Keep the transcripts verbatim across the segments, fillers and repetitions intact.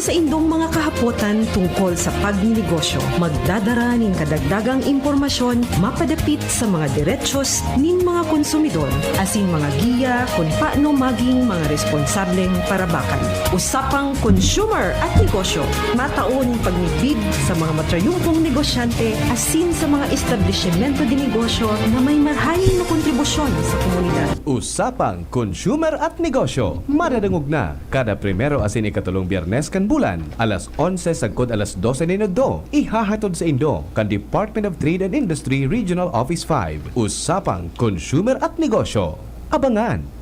Sa indong mga kahapotan tungkol sa pagninegosyo, magdadara nin kadagdagang impormasyon mapadapit sa mga derechos nin mga konsumidor, asin mga giya kun paano maging mga responsableng parabakan. Usapang Consumer at Negosyo, matao nin pagmidbid sa mga matrayumpong negosyante asin sa mga establisimento de negosyo na may marhay na kontribusyon sa komunidad. Usapang Consumer at Negosyo, madadangog na kada primero asin ikatolong Biyernes kan bulan, alas onse sagkod alas dose nin udto. Ihahatod saindo kan Department of Trade and Industry Regional Office five. Usapang Consumer at Negosyo. Abangan!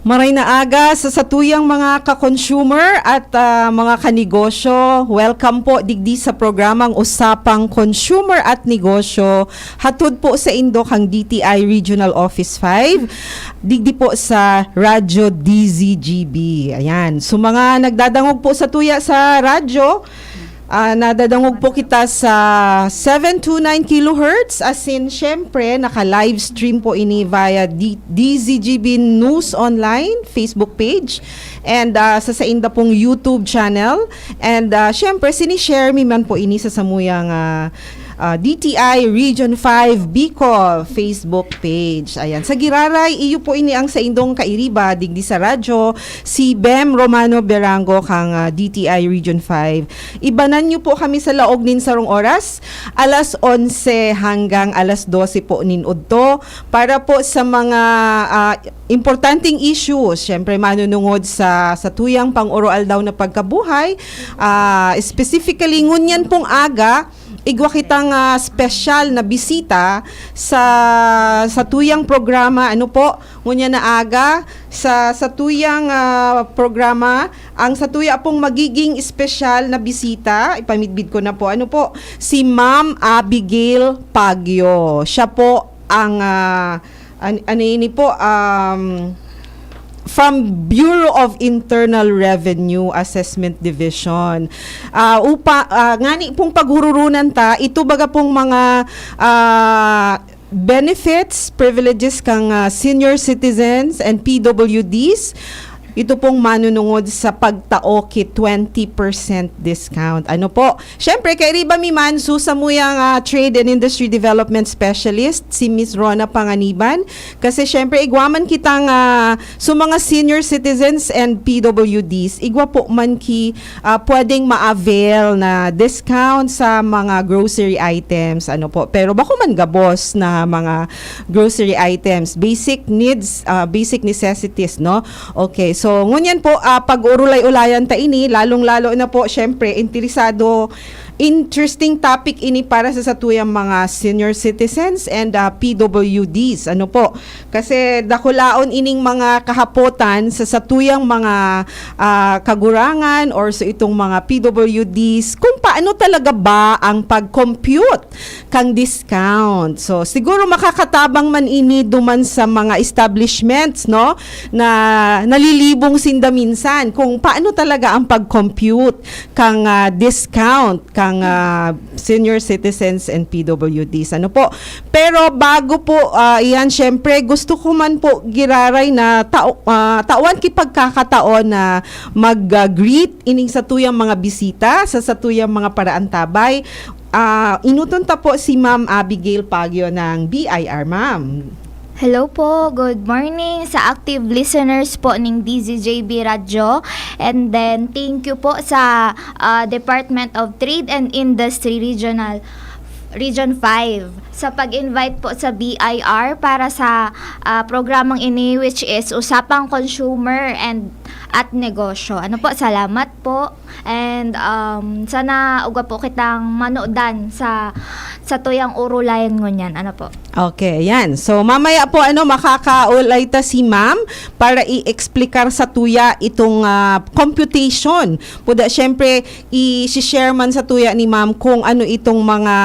Maray na aga sa satuyang mga ka-consumer at, ah, mga kanegosyo. Welcome po digdi sa programang Usapang Consumer at Negosyo. Hatod po saindo kan D T I Regional Office five, digdi po sa Radyo D Z G B. Ayan. So, mga nagdadangog po satuya sa radyo, ah, nadadangog po kita sa seven two nine kilohertz. Asin, syempre, naka-live stream po ini via D-, D Z G B News Online Facebook page. And, ah, sa sainda pong YouTube channel. And, ah, syempre, sinishare mi man po ini sa samuyang, ah, ah, D T I Region five Bicol Facebook page. Ayan. Sa giraray, iyo po ini ang saindong kairiba, digdi sa radyo, si Bem Romano Berango kang, ah, D T I Region five. Ibanan niyo po kami sa laog nin sarong oras, alas onse hanggang alas dose po nin udto, para po sa mga, ah, importanteng issues, syempre manunungod sa, sa tuyang pang-oroaldaw na pagkabuhay, ah, specifically ngunyan pong aga, igwa kitang, ah, special na bisita sa, sa tuyang programa. Ano po, ngunyan na aga, sa, sa tuyang, ah, programa, ang sa tuya pong magiging special na bisita, ipamidbid ko na po, ano po, si Ma'am Abigail Pagyo. Siya po ang, ah, an-, ano ini po, um, from Bureau of Internal Revenue Assessment Division. Ah, upa-, ah, ngani pong paghururunan ta, ito baga pong mga, ah, benefits, privileges kang, ah, senior citizens and P W Ds. Ito pong manunungod sa pagtao ki twenty percent discount. Ano po? Siyempre, kairiba mi man, su samuyang, ah, Trade and Industry Development Specialist, si Miss Rona Panganiban. Kasi siyempre, igwa man kitang, ah, su mga senior citizens and P W Ds, igwa po man ki, ah, pwedeng ma-avail na discount sa mga grocery items. Ano po? Pero bako man gabos na mga grocery items, basic needs, ah, basic necessities, no? Okay, so ngunyan po, ah, pag-urulay-ulayan ta ini, lalong-lalo na po, syempre, interesado, interesting topic ini para sa satuyang mga senior citizens and, ah, P W Ds. Ano po? Kasi dakulaon ining mga kahapotan sa satuyang mga, ah, kagurangan or sa itong mga P W Ds, kung paano talaga ba ang pag-compute kan discount. So, siguro makakatabang man ini duman sa mga establishments, no, na nalilibong sinda minsan kung paano talaga ang pag-compute kang, ah, discount kang, ah, senior citizens and P W Ds. Ano po? Pero bago po, ah, iyan, syempre, gusto ko man po giraray na tao-, ah, tawan ki pagkakataon na mag, ah, greet ining satuyang mga bisita sa satuyang mga paraantabay. Ah, inuton ta po si Ma'am Abigail Pagyo ng B I R, ma'am. Hello po, good morning sa active listeners po ning D Z J B Radyo. And then, thank you po sa, ah, Department of Trade and Industry Regional, Region five, sa pag-invite po sa B I R para sa, ah, programang ini, which is Usapang Consumer and at Negosyo. Ano po, salamat po. And, um, sana ugwa po kitang manodan sa, sa tuyang urulayan ngunyan. Ano po? Okay, yan. So, mamaya po, ano, makakaulay ta si ma'am para i-explicar sa tuya itong, ah, computation. Puda, syempre, i-share man sa tuya ni ma'am kung ano itong mga,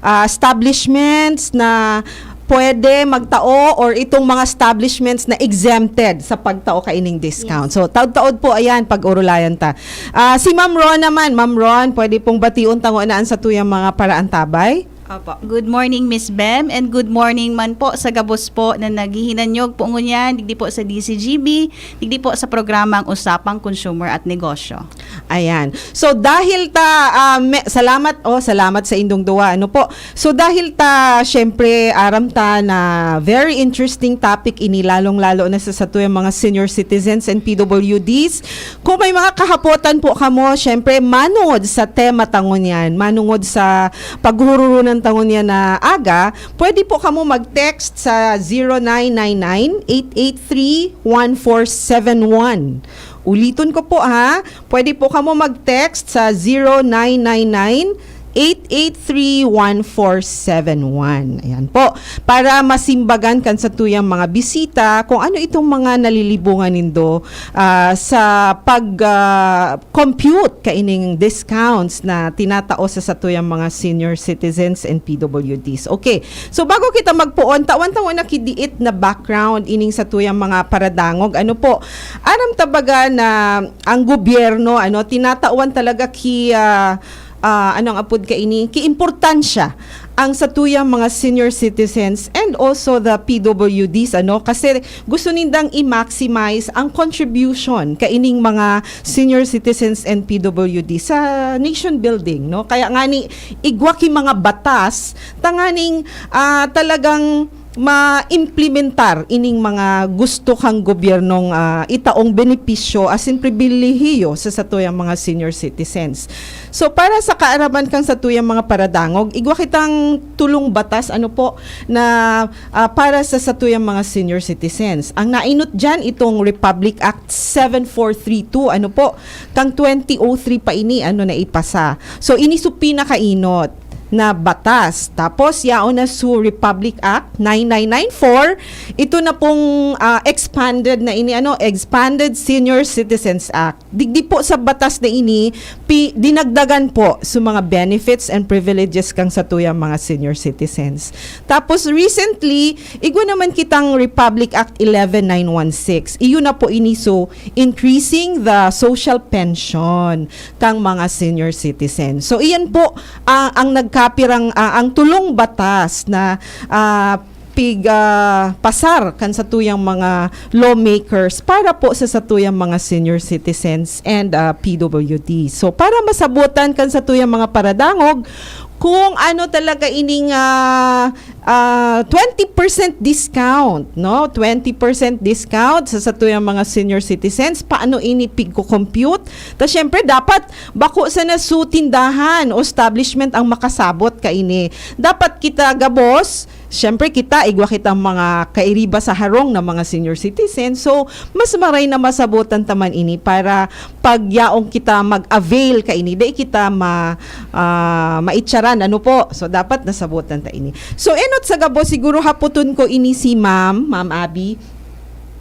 ah, establishments na pwede magtao or itong mga establishments na exempted sa pagtao kaining discount. Yes. So, taod-taod po, ayan, pag-urulayan ta. Ah, si Ma'am Ron naman, Ma'am Ron, pwede pong bation ta ngona an satuyang mga paraantabay? Opo. Good morning, Miss Bem, and good morning man po sa gabos po na naghihinanyog po ngunyan, digdi po sa D C G B, digdi po sa programang Usapang Consumer at Negosyo. Ayan. So, dahil ta, ah, me-, salamat, oh, salamat sa indong duwa, ano po. So, dahil ta, syempre, aram ta na very interesting topic ini, lalong-lalo na sa satuyang mga senior citizens and P W Ds. Kung may mga kahapotan po kamo, syempre, manungod sa tema ta ngunyan, manungod sa paghuhurunan ta ngunyan na aga, pwede po kamo mag-text sa zero nine nine nine, eight eight three, one four seven one. Uliton ko po, ha, pwede po kamo mag-text sa zero nine nine nine, eight eight three, one four seven one. Ayan po. Para masimbagan kan satuyang mga bisita kung ano itong mga nalilibungan nindo, ah, sa pag, ah, compute kaining discounts na tinatao sa satuyang mga senior citizens and P W Ds. Okay. So, bago kita magpoon, tawan ta nguna ki diit na background ining satuyang mga paradangog. Ano po, aram ta baga na ang gobyerno, ano, tinatawan talaga ki, ah, ah, anong apod kaini, ki importansya ang satuyang mga senior citizens and also the P W Ds, ano, kasi gusto nindang i-maximize ang contribution kaining mga senior citizens and P W D sa nation building, no? Kaya nga ni, igwa ki mga batas tanganing, ah, talagang ma-implementar ining mga gusto kang gobyernong, ah, itaong benepisyo asin pribilehiyo sa satuyang mga senior citizens. So, para sa kaaraman kang satuyang mga paradangog, igwa kitang tulong batas, ano po, na, ah, para sa satuyang mga senior citizens. Ang nainot diyan, itong Republic Act seven four three two, ano po, kang twenty oh three pa ini, ano, na ipasa. So, ini so pinakainot na batas. Tapos, yaon na so Republic Act nine nine nine four, ito na pong, ah, expanded na ini, ano, Expanded Senior Citizens Act. Digdi po sa batas na ini, pi-, dinagdagan po sa mga benefits and privileges kang satuyang mga senior citizens. Tapos, recently, igwa naman kitang Republic Act eleven nine one six. Iyon na po ini, so, increasing the social pension kang mga senior citizens. So, iyan po, ah, ang nagkapirang, ah, ang tulong batas na, ah, pig, ah, pasar kan satuyang mga lawmakers para po sa satuyang mga senior citizens and, ah, P W D. So, para masabutan kan satuyang mga paradangog kung ano talaga ining, ah, ah, twenty percent discount, no? Twenty percent discount sa satuyang mga senior citizens. Paano ini pigko-compute? Ta, syempre, dapat bako sana su tindahan o establishment ang makasabot kaini. Dapat kita gabos, syempre, kita, igwa kitang mga kairiba sa harong na mga senior citizens. So, mas maray na masabutan ta man ini para pag yaong kita mag-avail kaini, dai kita ma-, ah, maitsaran, ano po? So, dapat nasabutan ta ini. So, enot sa gabos, siguro haputon ko ini si Ma'am, Ma'am Abby,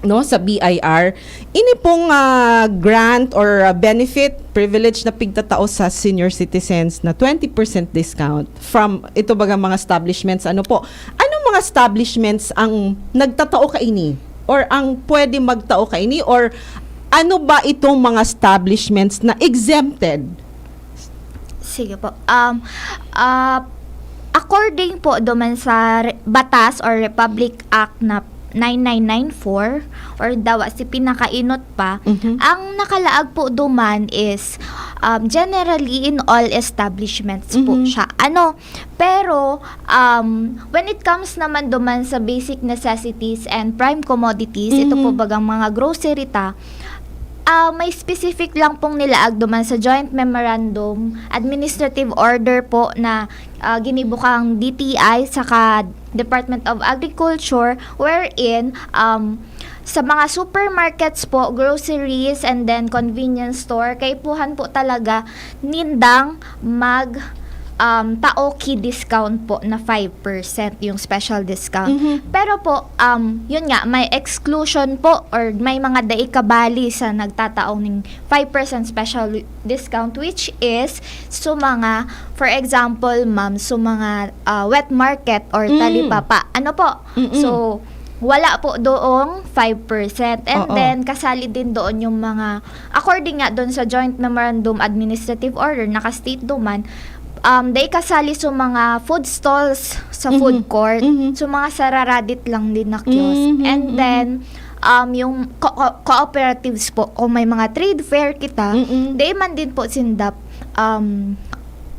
no, sa B I R. Ini pong, ah, grant or, ah, benefit, privilege na pigtatao sa senior citizens na twenty percent discount from ito baga mga establishments, ano po? Anong mga establishments ang nagtatao kaini? Or ang pwede magtao kaini? Or ano ba itong mga establishments na exempted? Sige po. Um, ah, according po duman sa re- batas or Republic Act na nine nine nine four or dawa si pinakainot pa, Mhm. ang nakalaag po duman is, um, generally in all establishments po Mhm. siya. Ano, pero, um, when it comes naman duman sa basic necessities and prime commodities, ito po Mhm. bagang mga grocery ta, ah, may specific lang pong nilaag duman sa joint memorandum, administrative order po na, ah, ginibo kang D T I saka Department of Agriculture, wherein, um, sa mga supermarkets po, groceries, and then convenience store, kaipuhan po talaga nindang mag, um, tao ki discount po na five percent yung special discount. Mhm. Pero po, um, yun nga, may exclusion po or may mga dai kabali sa nagtatao ning five percent special discount, which is so mga, for example, ma'am, so mga, ah, wet market or Mm. talipapa. Ano po? Mm-mm. So, wala po doong five percent. And Oo. then, kasali din doon yung mga, according nga doon sa Joint Memorandum Administrative Order, naka-state duman, um, dai kasali sa mga food stalls sa food Mhm. court. Mhm. So, mga sararadit lang din na kiosk. Mhm, And mhm. then, um, yung co- co- cooperatives po, kung may mga trade fair kita, Mm-mm. dai man din po sinda, um,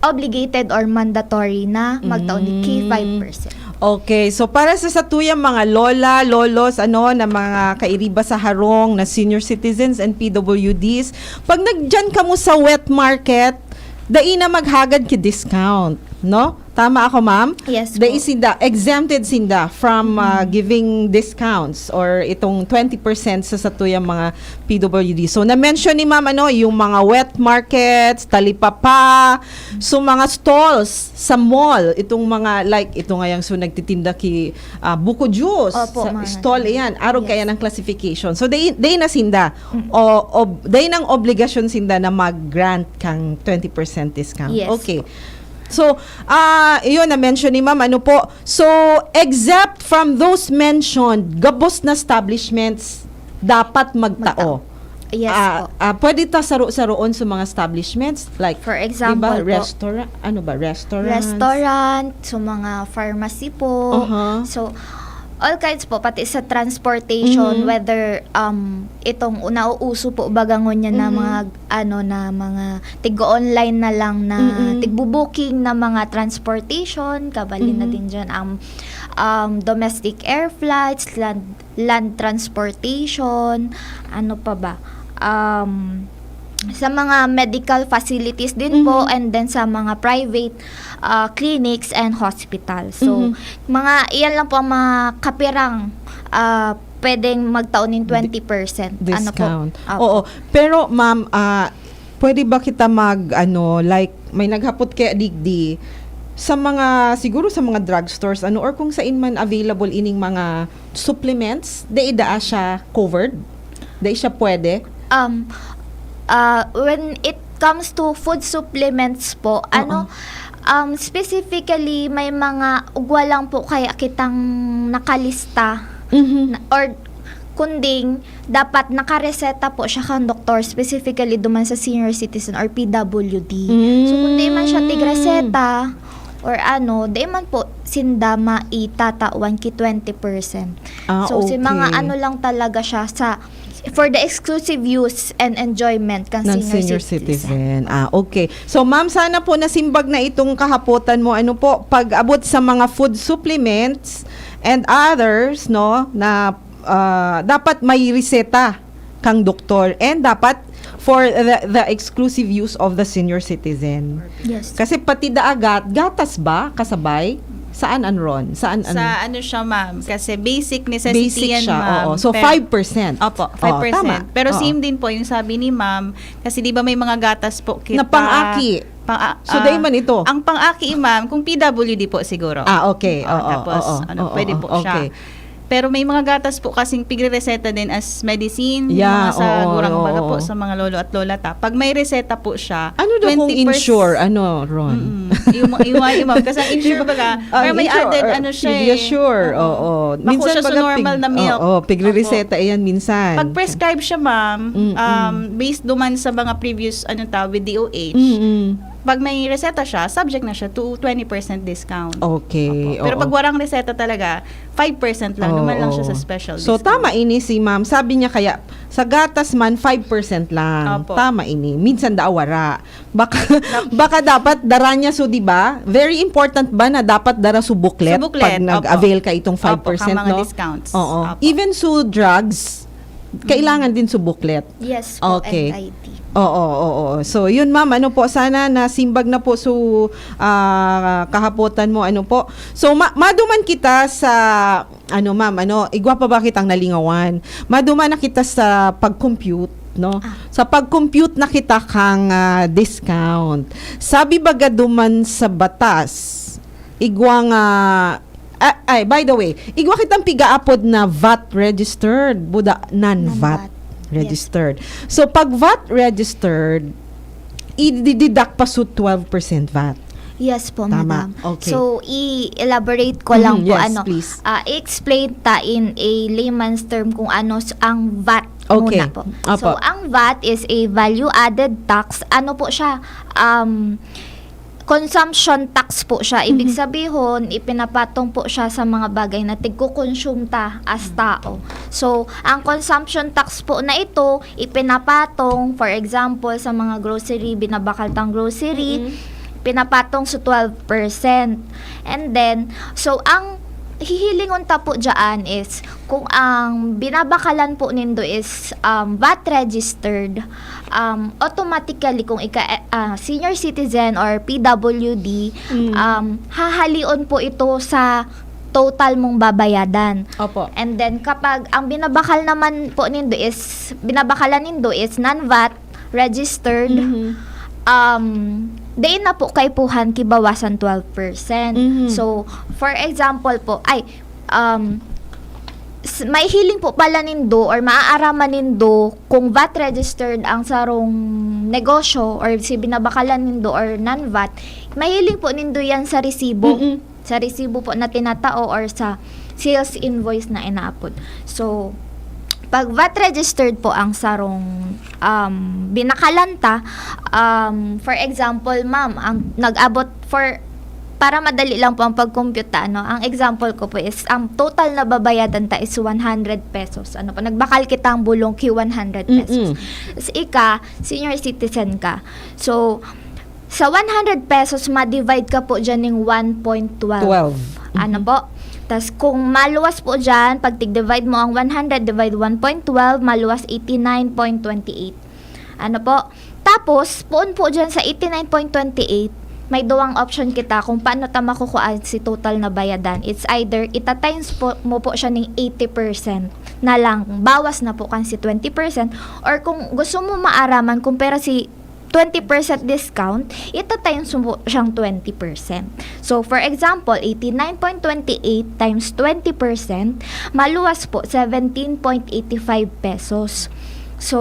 obligated or mandatory na magtao ni Mm. key five percent. Okay, so para sa satuyang mga lola, lolos, ano, na mga kairiba sa harong na senior citizens and P W Ds, pag nagdiyan kamo sa wet market, dai na maghagad ki discount, no? Tama ako, ma'am? Yes Dai po. sinda, exempted sinda from, ah, Mm. giving discounts or itong twenty percent sa satuyang mga P W D. So, na-mention ni ma'am, ano, yung mga wet markets, talipapa, so mga stalls sa mall, itong mga, like, ito ngayang so nagtitinda ki, ah, buko juice, Opo, sa mga stall, ganun. iyan, arog Yes. kaya ng classification. So, dai, dai na sinda, Mm. o, ob-, dai nang obligasyon sinda na mag-grant kang twenty percent discount. Yes Okay. So, ah, iyon, na-mention ni ma'am, ano po? So, except from those mentioned, gabos na establishments dapat magtao. Magtao. Yes Ah, po. ah, pwede ta saro-saroon sa mga establishments? Like, For di ba, example po, restaurant, ano ba, restaurants? restaurant, sa mga pharmacy po. Aha. So, all kinds po, pati sa transportation, Mhm. whether, um, itong nauuso po baga ngunyan na Mhm. mga, ano, na mga tig-o-online na lang na Mm-mm. tigbo-booking na mga transportation, kabali na Mhm. din dyan ang, um, domestic air flights, land, land transportation, ano pa ba? Um, sa mga medical facilities din po, Mhm. and then sa mga private, ah, clinics and hospitals. So, Mhm. mga, iyan lang po ang mga kapirang, ah, pwedeng magtao nin Di-, twenty percent. Ano po? discount. Opo. Oo. Pero, ma'am, ah, pwede ba kita mag, ano, like, may naghapot kaya digdi, sa mga, siguro sa mga drugstores, ano, or kung saan man available ining mga supplements, dai daa siya covered? Dai siya pwede? Um, ah, when it comes to food supplements po, Oo. ano, um, specifically, may mga ugwa lang po kaya kitang nakalista Mhm. na, or kunding dapat nakareseta po siya kan doktor, specifically duman sa senior citizen or P W D. So, kung di man siya Mm. tigreseta or ano, di man po sinda maitatawan ki twenty percent. Ah, So, si mga okay. ano lang talaga siya sa, for the exclusive use and enjoyment kan Ng senior senior citizen. citizen. Ah, okay. So, ma'am, sana po nasimbag na itong kahapotan mo. Ano po, pag-abot sa mga food supplements and others, no, na, ah, dapat may reseta kang doktor and dapat for the, the exclusive use of the senior citizen. Yes. Kasi pati daagat, gatas ba kasabay? Saan an ron? Saan an Sa ano siya, ma'am? Kasi basic necessity Basic yan, siya, ma'am. oo. So, Pero five percent. Opo, Oo, five percent. tama. Pero Oo. same din po yung sabi ni ma'am, kasi di ba may mga gatas po kita Na pang-aki. Pang-a-, So, ah, dai man ito? ang pang-aki, ma'am, kung P W D po siguro. Ah, okay. Ah, Oo, tapos, oo, ano, oo, pwede oo, po siya. okay. Pero may mga gatas po kasing pigre-reseta din as medicine, Yeah, mga sa oo, gurang, oo, baga po oo. sa mga lolo at lola ta. Pag may reseta po siya, Ano daw kung twenty percent. insure? Ano, Ron? Mm-mm. Yung, yung, yung, yung, kasi ang insure Di ba? baga, Ah, pero may insure, added, or ano siya eh. Pediasure, Oo. oo. Bako Minsan siya sa baga normal pig-, na milk. oo, pigre-reseta Opo. iyan minsan. Pag prescribe siya, ma'am, Mm-mm. um, based duman sa mga previous, ano ta, with D O H, Mm-mm. pag may reseta siya, subject na siya to twenty percent discount. Okay, Opo. Pero oo. pag warang reseta talaga, five percent lang, duman lang siya sa Oo. special So, discount. tama ini si ma'am. Sabi niya kaya, sa gatas man, five percent lang. Opo. Tama ini. Minsan daw wara. Baka, baka dapat dara niya, so, di ba? Very important ba na dapat dara su booklet Su booklet, pag nag-avail opo. ka itong Opo, five percent, kang mga no? discounts. Oo. Opo. Even su drugs, kailangan din su booklet. Yes po, Okay. N I T. Oo, oo, oo. So, yun, ma'am, ano po, sana nasimbag na po su, ah, kahapotan mo, ano po. So, ma-, maduman kita sa, ano, ma'am, ano, igwa pa ba kitang nalingawan? Maduman na kita sa pag-compute, no? Ah. Sa pag-compute na kita kang, ah, discount. Sabi baga duman sa batas, igwa nga, ah, ay, by the way, igwa kitang pigaapod na vat registered, buda non-vat Non-vat. Yes. registered. So, pag vat registered, i-deduct pa su twelve percent vat. Yes po, Tama. madam. Okay. So, i-elaborate ko lang Mhm, po, yes, ano, please. ah, i-explain ta in a layman's term kung ano s-, ang vat Okay. muna po. Opo. So, ang vat is a value-added tax. Ano po siya? Um, consumption tax po siya. Ibig Mhm. sabihon, ipinapatong po siya sa mga bagay na tigko-consume ta as tao. So, ang consumption tax po na ito, ipinapatong, for example, sa mga grocery, binabakal tang grocery, Mm-mm. pinapatong sa twelve percent. And then, so, ang hihilingon ta po dyan is, kung ang binabakalan po nindo is, um, vat registered, um, automatically, kung ika, ah, senior citizen or P W D, Mm. um, hahalion po ito sa total mong babayadan. Opo. And then, kapag ang binabakal naman po nindo is, binabakalan nindo is non-vat registered, Mhm. um, diin na po kaipuhan ki bawasan twelve percent. Mhm. So, for example po, ay, um, s- may hiling po pala nindo or maaaraman nindo kung vat registered ang sarong negosyo or si binabakalan nindo or non-vat, mahiling po nindo yan sa resibo. Mm-mm. Sa resibo po na tinatao or sa sales invoice na inaapod. So, pag vat registered po ang sarong, um, binakalan ta, um, for example, ma'am, ang nag-abot for, para madali lang po ang pag-compute ta, ano, ang example ko po is, ang total na babayadan ta is one hundred pesos. Ano po, nagbakal kita ang bulong ki one hundred pesos. Mm-mm. Tapos ika, senior citizen ka. So, sa one hundred pesos, ma-divide ka po dyan ng one point twelve. Twelve. Ano po? Tas kung maluwas po dyan, pag tig-divide mo ang one hundred divide one point twelve, maluwas eighty-nine point twenty-eight. Ano po? Tapos, poon po dyan sa eighty-nine point twenty-eight, may duwang option kita kung paano ta makukuha si total na bayadan. It's either itatimes po, mo po siya ng eighty percent na lang, bawas na po kan si twenty percent, or kung gusto mo maaraman kung pera si twenty percent discount, itatimes mo po siyang twenty percent. So, for example, eighty-nine point twenty-eight times twenty percent, maluwas po, seventeen point eighty-five pesos. So,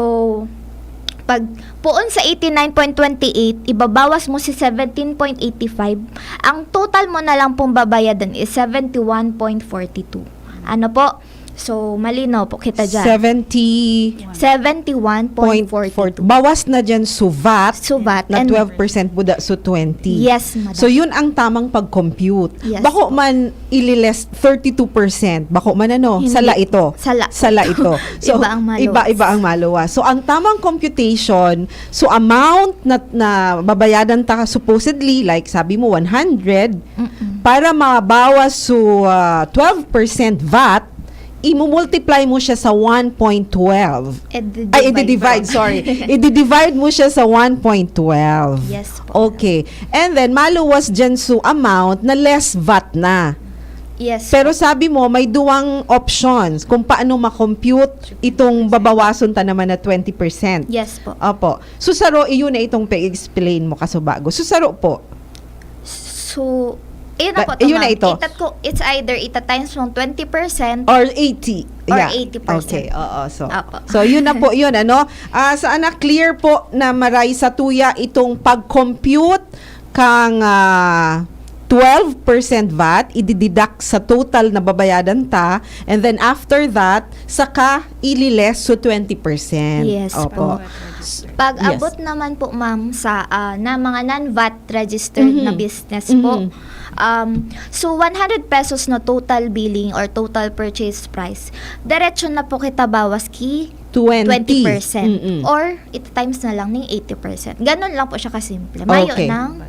pag poon sa eighty-nine point twenty-eight, ibabawas mo si seventeen point eighty-five, ang total mo na lang pong babayadan is seventy-one point forty-two. Ano po? So, malinaw po kita dyan. Seventy Seventy-one point point forty-two. Bawas na dyan suvat Suvat na and twelve percent buda, so twenty. Yes, madam. So, yun ang tamang pag-compute. Yes Bako po. Man ililess thirty-two percent, bako man ano, Hindi. sala ito. Sala. Sala ito. So, Iba ang maluwas. Iba, iba ang maluwas. So, ang tamang computation, so amount na, na babayadan ta supposedly, like sabi mo, one hundred, Mm-mm. para mabawas so ah, twelve percent vat, imumultiply mo siya sa one point twelve. Edi-divide Ay, i-divide, po. Sorry. I-divide mo siya sa one point twelve. Yes po. Okay. And then, maluwas dyan so amount na less vat na. Yes Pero po. Sabi mo, may duwang options kung paano ma-compute itong babawason ta naman na twenty percent. Yes po. Opo. So, saro, iyon na itong pa-explain mo kasubago. So, saro po. So, yun na Ba- po to, yun na ma'am. ito. Itat ko, it's either itatimes mong twenty percent Or eighty. Or Yeah. eighty percent. Okay, oo. So, Opo. so yun na po yun, ano? Ah, sana clear po na maray sa tuya itong pag-compute kang ah, twelve percent vat, idideduct sa total na babayadan ta, and then after that, saka ililess so twenty percent. Yes Opo. po. Pag Yes. Abot naman po, ma'am, sa ah, na mga non-vat registered Mhm. na business po, Mhm. um, so one hundred pesos na total billing or total purchase price, diretso na po kita bawas ki Twenty. twenty percent. Mm-mm. Or, ita-times na lang ning eighty percent. Ganun lang po siya kasimple. Mayo Okay. nang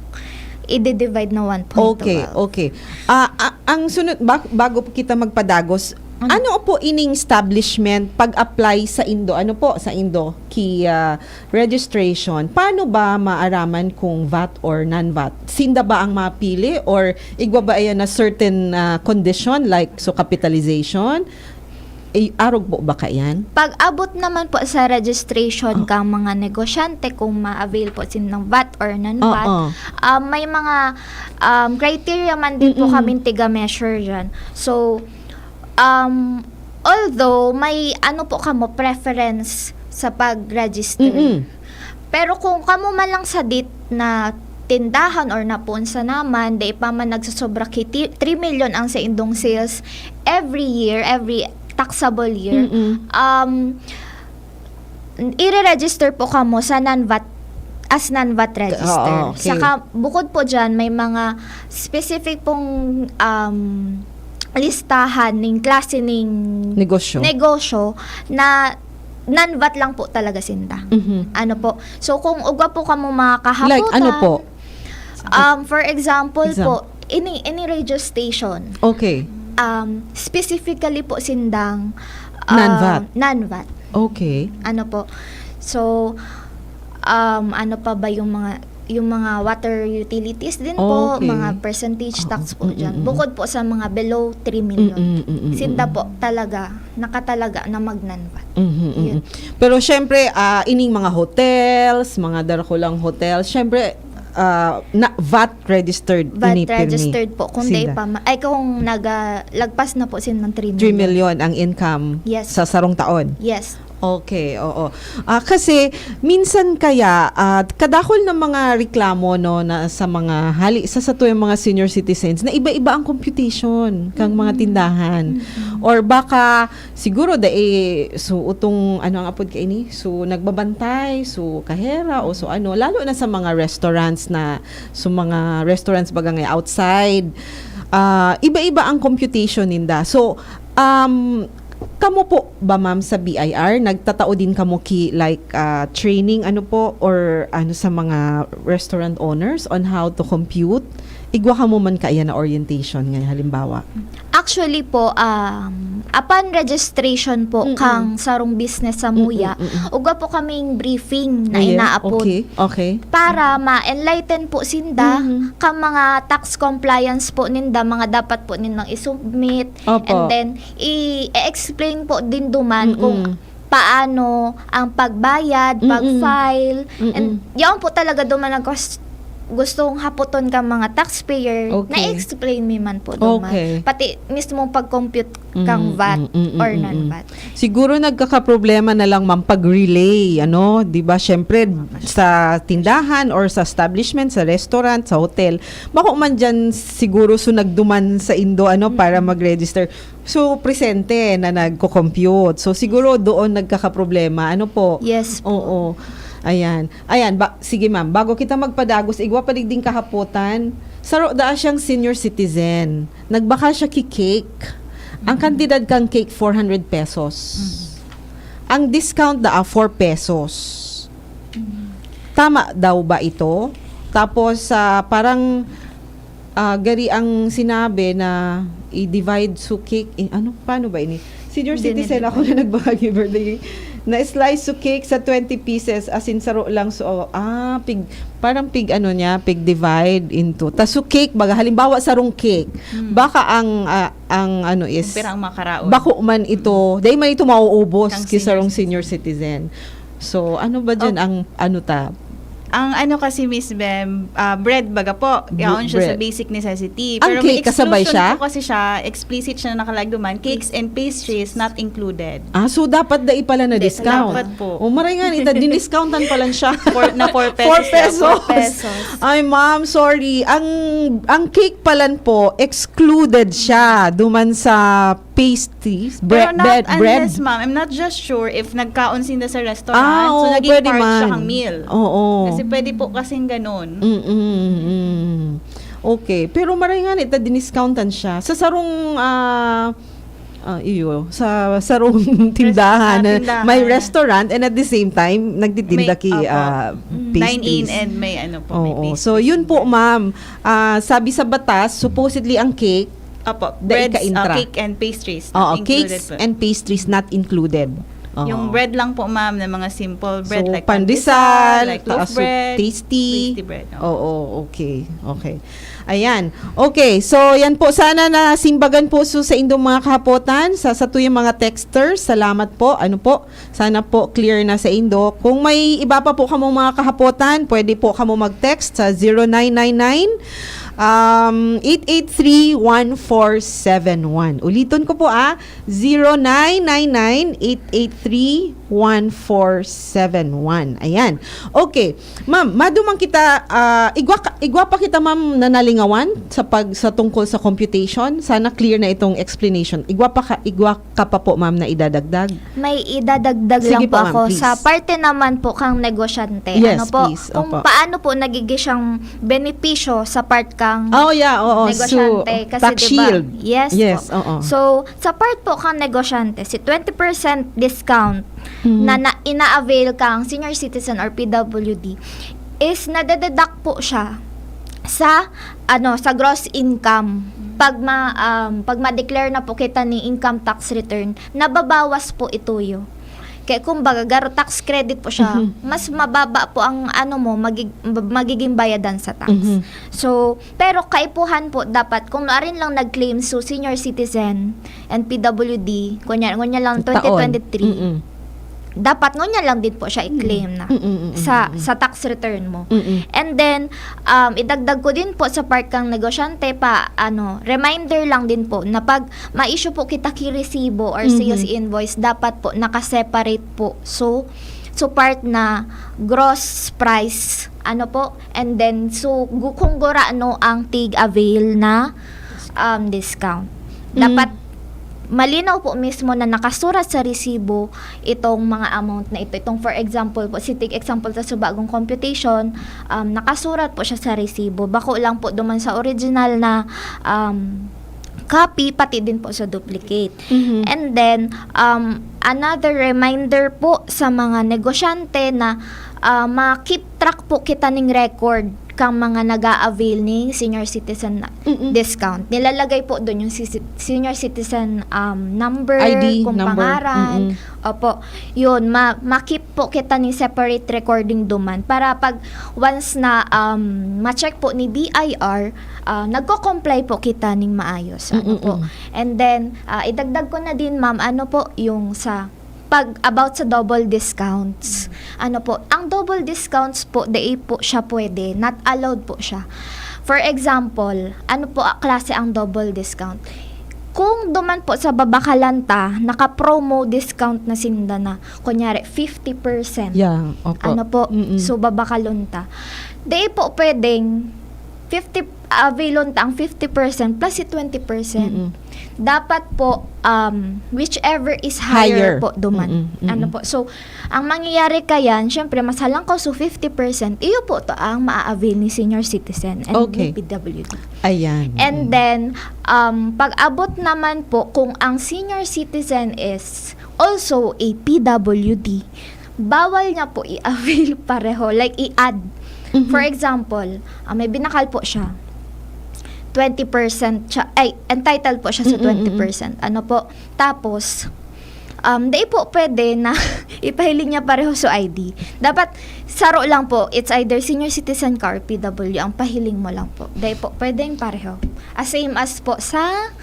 i-divide na one point twelve. Okay, okay. Ah, a- ang sunod, ba- bago po kita magpadagos, Ano? Ano po ining establishment pag-apply sa Indo? Ano po sa Indo? Ki ah, registration. Paano ba maaraman kung vat or non-vat? Sinda ba ang mapili or igwa ba yan na certain ah, condition like so capitalization? Eh, arog po ba ka yan? Pag abot naman po sa registration Oh. kang mga negosyante, kung ma-avail po silang vat or non-vat, Oo. ah, may mga um, criteria man din po Mm-mm. kaming tiga-measure dyan. So, um, although may ano po kamo, preference sa pag-register. Mm-mm. Pero kung kamo man lang sadit na tindahan or napuon sa naman, dai pa man nagsosobra ki ti- three million ang saindong sales every year, every taxable year, Mm-mm. um, ire-register po kamo sa non-vat as non-vat register. Oo, okay. Saka bukod po dyan, may mga specific pong, um, listahan ning klase ning Negosyo. negosyo na non-vat lang po talaga sinda. Mhm. Ano po? So, kung ugwa po kamo mga kahaputan, Like, ano po? Um, for example Exam- po, any, any radio station, Okay. um, specifically po sindang, um, Non-vat. non-vat. Okay. Ano po? So, um, ano pa ba yung mga, yung mga water utilities din po, Okay. mga percentage Oo. tax po Mm, dyan. mm, mm. Bukod po sa mga below three million. Mm, mm, mm, Sinda mm. po talaga, nakatalaga na mag-non-vat. Mhm, mhm. Yun. Pero syempre, ah, ining mga hotels, mga darakulang hotels, syempre, ah, na vat registered vat ini pirmi. Registered po. Kung Sinda. Di pa ma-, ay, kung naga-, lagpas na po sin ng three million. Three million ang income Yes. sa sarong taon? Yes. Okay, oo. Ah, kasi minsan kaya, ah, kadakol ng mga reklamo, no, na sa mga hali sa satuyang mga senior citizens na iba-iba ang computation kang mga Mm. tindahan. Mm. Or baka siguro dai, so, utong, ano ang apod kaini? So, nagbabantay, so, kahera, o so, ano, lalo na sa mga restaurants na, so, mga restaurants baga nga outside, ah, iba-iba ang computation ninda. So, um, kamo po ba, ma'am, sa B I R, nagtatao din kamo ki, like, ah, training, ano po, or ano, sa mga restaurant owners on how to compute? Igwa kamo man kaiyan na orientation, nga halimbawa? Actually po, um, upon registration po Mm-mm. kang sarong business sa Mm-mm, Muya, mm-mm. ugwa po kaming briefing na Ah, yeah? inaapod Okay, okay. para ma-enlighten po sinda Mhm. kang mga tax compliance po ninda, mga dapat po nindang i-submit, Opo. and then i-explain po din duman Mm-mm. kung paano ang pagbayad, Mm-mm. pag-file, Mm-mm. and yaon po talaga duman ang gus-, gustong hapoton kang mga taxpayer, Okay. na-explain mi man po duman. Okay. Pati mismo pag-compute kang Mm, vat mm, mm, or mm, mm. non-vat. Siguro nagkakaproblema na lang, ma'am, pag-relay, ano, 'di ba? Siyempre, sa tindahan or sa establishment, sa restaurant, sa hotel, bako man diyan siguro so nagduman sa indo, ano, para Mm. mag-register. So, presente na nagko-compute. So, siguro doon nagkakaproblema. Ano po? Yes po. Oo. Ayan. Ayan, ba, sige, ma'am, bago kita magpadagos, igwa pa digding kahapotan, saro daa siyang senior citizen. Nagbakal siya ki cake. Ang Mm. kantidad kang cake, four hundred pesos. Mm. Ang discount daa, four pesos. Mm. Tama daw ba ito? Tapos, ah, parang, ah, gari ang sinabi na i-divide so cake, eh, ano, paano ba ini? Senior Hindi, citizen hindi ako po. Na nagbakal ki birthday. Na-slice so cake sa twenty pieces, as in, saro lang so, ah, pig, parang pig, ano niya, pig divide into. Tas so cake, baga, halimbawa, sarong cake, Hmm. baka ang, ah, ang ano is, Kung pira ang makaraon. bako man ito, dahil man ito mauubos Kang ki sarong senior senior citizen. So, ano ba dyan Oh. ang, ano ta? Ang ano kasi, Miss Bem, ah, bread baga po, Br-, yaon siya sa bread. Basic necessity. Ang Pero may cake, kasabay exclusion siya? po kasi siya, explicit siya na nakalagduman, cakes and pastries not included. Ah, so dapat dai pala na Hindi, discount. dapat po. O, maray nga, ita, diniscountan pala siya. Four, na four pesos Four siya, pesos. four pesos. Ay, ma'am, sorry. Ang, ang cake pala po, excluded siya duman sa pastries, Pero bread, not bread, bread. unless, ma'am, I'm not just sure if nagkaon sinda sa restaurant, Ah, so oo, naging pwede part siya man. kang meal. Oo. Kasi pwede po kasing ganun. Mm, mm, mm. Okay. Pero maray nga, ita, diniscountan siya. Sa sarong, ah, ah, iyo, sa sarong Res-, tindahan ah, na tindahan. may restaurant and at the same time, nagtitinda May, ki, opo. ah, Mm. pastries. Dine-in and may ano po, may Oo. pastries. So, yun po, ma'am. Ah, sabi sa batas, supposedly ang cake, Opo. Dai Breads, ka intra. ah, cake and pastries, not Oo, included cakes po. and pastries not included. Oo. Yung bread lang po, ma'am, na mga simple bread So, like pandesal, pandesal, like loaf taas of bread, tasty. tasty bread, oo. Oo, okay. Okay. Ayan. Okay, so yan po. Sana nasimbagan po so sa indong mga kahapotan, sa satuyang mga texters. Salamat po. Ano po? Sana po clear na sa indo. Kung may iba pa po kamong mga kahapotan, pwede po kamo mag-text sa zero nine nine nine, um, eight eight three, one four seven one. Uliton ko po, ah, zero nine nine nine, eight eight three, one four seven one. Ayan. Okay. Ma'am, maduman kita, ah, igwa, ka- igwa pa kita, ma'am, na nalingawan sa pag, sa tungkol sa computation. Sana clear na itong explanation. Igwa pa ka, igwa ka pa po, ma'am, na idadagdag? May idadagdag Sige lang po, po, ma'am, ako please. Sa parte naman po kang negosyante. Yes, Ano po, please. kung Opo. paano po nagiging siyang benepisyo sa part kang Oh, yeah, oo. So, negosyante. Kasi, tax di ba? shield. Yes Yes, po. oo. So, sa part po kang negosyante, si twenty percent discount Mhm. na, na ina-avail kang senior citizen or P W D is nade-deduct po siya sa, ano, sa gross income. Pag ma-, um, pag ma-declare na po kita ni income tax return, nababawas po ituyo. Kaya kumbaga, garo tax credit po siya. Mhm. Mas mababa po ang, ano mo, magig-, magiging bayadan sa tax. Mhm. So, pero kaipuhan po, dapat kung nuarin lang nag-claim, so senior citizen and P W D, kunya, kunya lang Taon. twenty twenty-three, Mm-mm. dapat ngunyan lang din po siya i-claim na Mm-mm, mm-mm, sa, mm-mm. sa tax return mo. Mm-mm. And then, um, idagdag ko din po sa part kang negosyante pa, ano, reminder lang din po na pag ma-issue po kita ki resibo or Mhm. sales invoice, dapat po naka-separate po. So, so part na gross price, ano po, and then, so, gu-, kung gurano ang tig-avail na, um, discount. Mm. Dapat malinaw po mismo na nakasurat sa resibo itong mga amount na ito. Itong, for example po, si tig example sa subagong computation, um, nakasurat po siya sa resibo. Bako lang po duman sa original na, um, copy, pati din po sa duplicate. Mhm. And then, um, another reminder po sa mga negosyante na, ah, ma-keep track po kita ning record kang mga nag-a-avail ning senior citizen na Mm-mm. discount. Nilalagay po dun yung si-, senior citizen, um, number, I D kung number. pangaran. Mm-mm. Opo. Yun, ma-, ma-keep po kita ning separate recording duman para pag once na, um, ma-check po ni B I R, ah, nagko-comply po kita ning maayos. Ano po? Mm-mm. And then, ah, idagdag ko na din, ma'am, ano po, yung sa pag about sa double discounts. Ano po, ang double discounts po, dai po siya pwede, not allowed po siya. For example, ano po a klase ang double discount? Kung duman po sa babakalan ta, naka-promo discount na sinda na, kunyari, fifty percent. Yeah, opo. Ano po? Mm-mm. So, babakalon ta. Dai po pwedeng fifty, availon ta ang fifty percent plus si twenty percent. Mm-mm. Dapat po, um, whichever is higher Higher. po duman. Mm-mm, mm-mm. Ano po? So, ang mangyayari kayan, syempre, mas halangkaw, so fifty percent, iyo po to ang maa-avail ni senior citizen and Okay. ni P W D. Ayan. And Mm. then, um, pag-abot naman po, kung ang senior citizen is also a P W D, bawal niya po i-avail pareho, like, i-add. Mhm. For example, ah, may binakal po siya, twenty percent siya, ay, entitled po siya sa Mm, mm, mm. twenty percent. Ano po? Tapos, um, dai po pwede na ipahiling niya pareho sa I D. Dapat saro lang po, it's either senior citizen ka or P W, ang pahiling mo lang po. Dai po pwedeng pareho. As same as po sa,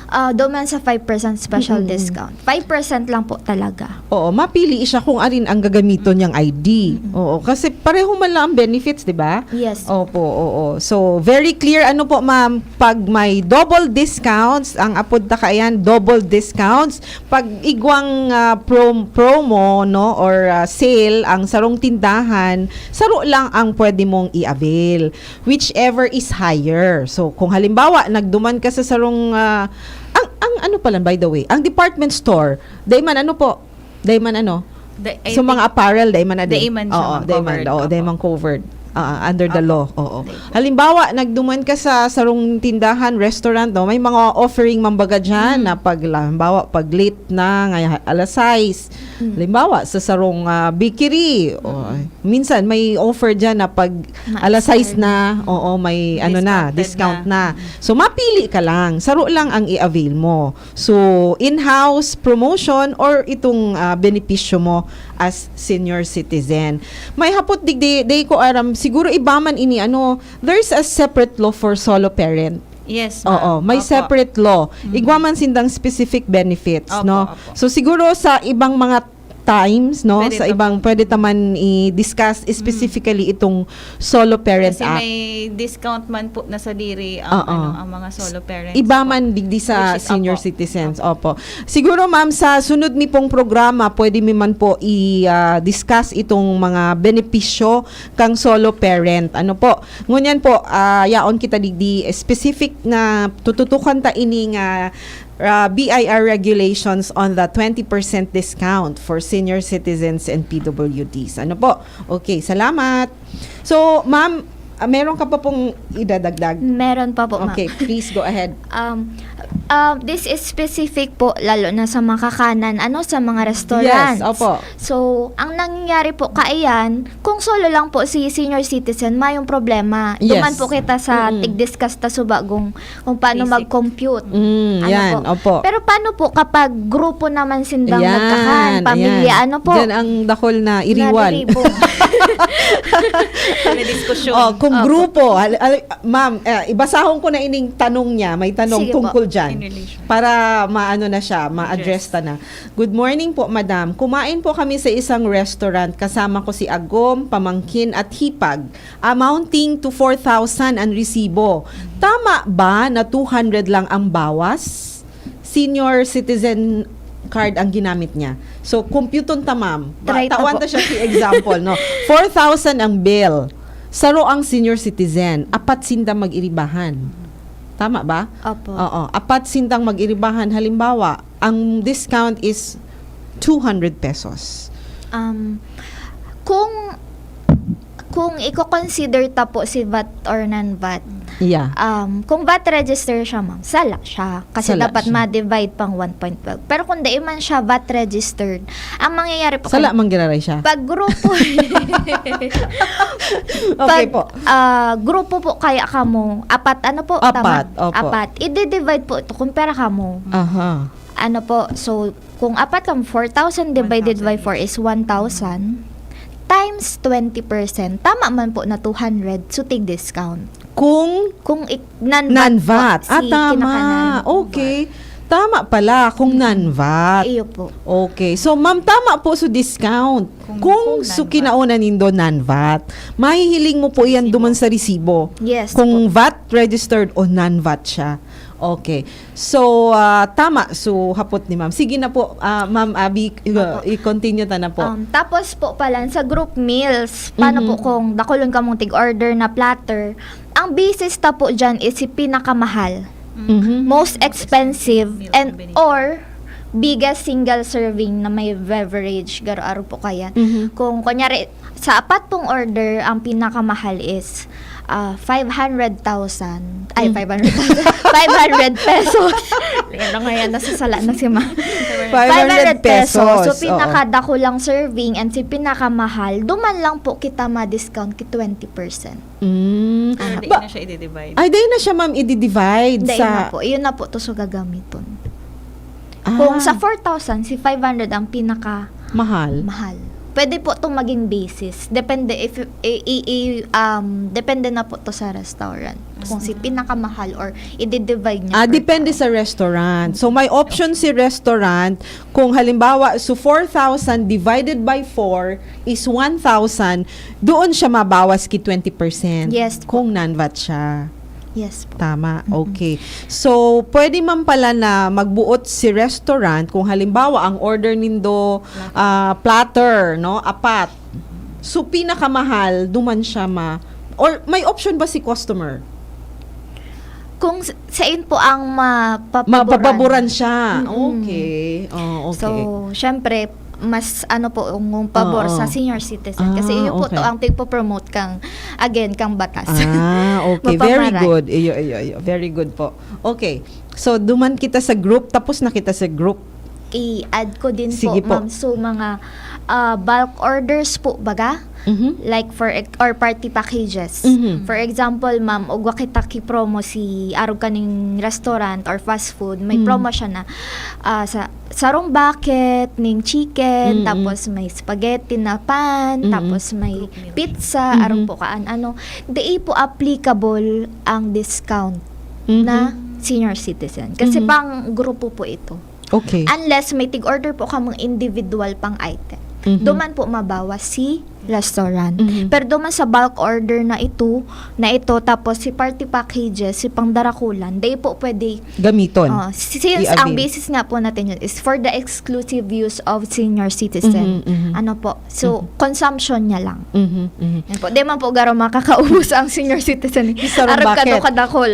ah, duman sa five percent special Mm-mm. discount. Five percent lang po talaga. Oo, mapili siya kung alin ang gagamiton niyang I D. Mm-mm. Oo, kasi pareho man lang ang benefits, di ba? Yes. Opo, oo. So, very clear. Ano po, ma'am, pag may double discounts, ang apod ta kaiyan, double discounts. Pag igwang, ah, prom-, promo, no, or, ah, sale, ang sarong tindahan, saro lang ang pwede mong i-avail. Whichever is higher. So, kung halimbawa, nagduman ka sa sarong, ah, ang, ang ano pala, by the way, ang department store, dai man ano po, dai man ano, Da-, I so, mga think apparel, dai man na din. dai man siya Oo, man dai man, covered. oo, dai Opo. man covered. Ah, under the Opo. law. Oo. Dai po. Halimbawa, nagduman ka sa sarong tindahan, restaurant, no, may mga offering, mambaga dyan, Mm. na pag, halimbawa, pag late na, nga alas sais. Mm. Halimbawa, sa sarong, ah, bakery, o, Mm. minsan may offer dyan na pag Ma-, alas sais na, oo, may ano na, Discounted discount na. na. Mm. So, mapili ka lang. Saro lang ang i-avail mo. So, in-house promotion or itong, ah, benepisyo mo as senior citizen. May hapot digdi, di ko aram, siguro iba man ini, ano, there's a separate law for solo parent. Yes, ma'am. Oo, may Opo. separate law. Mm. Igwa man sindang specific benefits, Opo, no? opo. So, siguro sa ibang mga times, no? Pwede Sa pa ibang, po. Pwede ta man i-discuss specifically itong Solo Parent Kasi Act. May discount man po na sa diri ang, Oo. ano, ang mga solo parents Iba po. man digdi sa Which is, senior opo. Citizens. Opo. Siguro, ma'am, sa sunod mi pong programa, pwede mi man po i-discuss itong mga benepisyo kang solo parent. Ano po? Ngunyan po, ah, yaon kita digdi specific na tututukan ta ini nga ah, B I R regulations on the twenty percent discount for senior citizens and P W Ds. Ano po? Okay, salamat. So, ma'am, ah, meron ka pa pong idadagdag? Meron pa po, ma'am. Okay, please go ahead. Um, um, this is specific po, lalo na sa mga kakanan, ano, sa mga restaurants. Yes, opo. So, ang nangyayari po, kaiyan, kung solo lang po si senior citizen, mayong problema. Yes. Duman po kita sa Mm-mm. tig-discuss ta subagong kung paano Basic. mag-compute. Mm, Ano yan, po? Opo. Pero paano po kapag grupo naman sindang Ayan, nagkakan, pamilya, Ayan. Ano po? Diyan ang dakol na iriwal. Nariribong. May diskusyon. Oh, kung Opo. grupo, al- al- ma'am, eh, ibasahon ko na ining tanong niya. May tanong Sige po. tungkol dyan. In relation. Para maano na siya, ma-address ta na. Good morning po, madam. Kumain po kami sa isang restaurant kasama ko si Agom, Pamangkin at Hipag, amounting to four thousand ang resibo. Tama ba na two hundred lang ang bawas? Senior citizen card ang ginamit niya. So, compute ta, ma'am. Try ta Tawan po. ta siya si example, no? Four thousand ang bill. Saro ang senior citizen. Apat sinda mag-iribahan. Tama ba? Opo. Oo. Apat sindang mag-iribahan. Halimbawa, ang discount is two hundred pesos. Um, kung kung i-consider ta po si vat or non-vat, Yeah. um, kung vat register siya, ma'am, sala siya. Kasi Sala dapat siya. ma-divide pang one point twelve. Pero kung dai man siya vat registered, ang mangyayari po, Sala man giraray siya. Pag grupo, Okay pag, po. ah, grupo po kaya kamo, apat, ano po? Apat, Tama? opo. Apat. I-divide po ito kung pera kamo. Aha. Ano po? So, kung apat kamo, four thousand divided by One thousand. Four is one thousand times twenty percent. Tama man po na two hundred, so tig-discount. Kung Kung ik- non-vat, non-vat. po, Ah, si tama. kinakanan. Okay. Tama pala kung non-vat. Iyo po. Okay. So, ma'am, tama po sa discount. Kung- Kung, kung su non-vat. kinaunan nindo non-vat, mahihiling mo po yan Resibo. duman sa resibo. Yes Kung po. vat registered o non-vat siya. Okay. So, ah, tama. So, hapot ni ma'am. Sige na po, ah, ma'am Abby, i- Opo. i-continue ta na po. Um, tapos po pala, sa group meals, paano Mhm. po kung dakulon kamong tig-order na platter? Ang basis ta po dyan is si pinakamahal, Mhm. most expensive, Meal and combination. Or biggest single serving na may beverage, garo-aro po kaya. Mhm. Kung kunyari, sa apat pong order, ang pinakamahal is ah, five hundred thousand, ay, Mm. five hundred thousand, five hundred pesos. Ano nga yan? Nasasala na si ma. Five hundred pesos. So, Oo. pinakadakulang serving and si pinakamahal, duman lang po kita ma-discount ki twenty percent. Mm. Pero di Ba- na siya i-divide. Ay, dahil na siya, ma'am, i-divide Dahil sa... na po, yun na po to so gagamiton. Ah, Kung sa four thousand, si five hundred ang pinaka mahal. mahal. Pwede po itong maging basis. Depende if i, i, i- um depende na po to sa restaurant. Kung si pinakamahal or i-divide niya. Ah, per depende tao. Sa restaurant. So, may option si restaurant. Kung halimbawa, so four thousand divided by four is one thousand, doon siya mabawas ki twenty percent. Yes po. Kung non-vat siya. Yes po. Tama. Okay. So, pwede man pala na magbuot si restaurant kung halimbawa ang order nindo ah, platter, no? Apat. So, pinakamahal, duman siya ma... Or may option ba si customer? Kung s- sain po ang mapapaboran. Mapapaboran siya. Mm-mm. Okay. Oh, okay. So, syempre, mas ano po, yung pabor Oo. Sa senior citizen. Kasi Ah, iyo po okay. To ang tigpo-promote kang, again, kang batas. Ah, okay. Very Mapamaray. Good. Iyo, iyo, iyo. Very good po. Okay. So, duman kita sa group, tapos na kita sa group. I-add ko din Sige po, po. Ma'am. So, mga ah, bulk orders po, baga? Mhm. Like for ex- or party packages. Mhm. For example, ma'am, ugwa kita ki promo si arog kaning restaurant or fast food, may Mm. Promo siya na ah, sa sarong bucket ning chicken, Mm-mm. Tapos may spaghetti na pan, Mm-mm. Tapos may Group meal. Pizza, Mhm. Arog po kaan ano. Di po applicable ang discount Mhm. na senior citizen. Kasi Mhm. pang grupo po ito. Okay. Unless may tig-order po kamong individual pang item. Mhm. Duman po mabawas si restaurant. Mhm. Pero duman sa bulk order na ito, na ito, tapos si party packages, si pangdarakulan, di po pwede. Gamiton. Oh, since ang I-avail. Basis nga po natin yun is for the exclusive use of senior citizen. Mhm, mhm. Ano po? So, consumption niya lang. Mhm, mhm. Yan po. Di man po garo makakaubos ang senior citizen. Sa sarong Arog bucket. kadakol.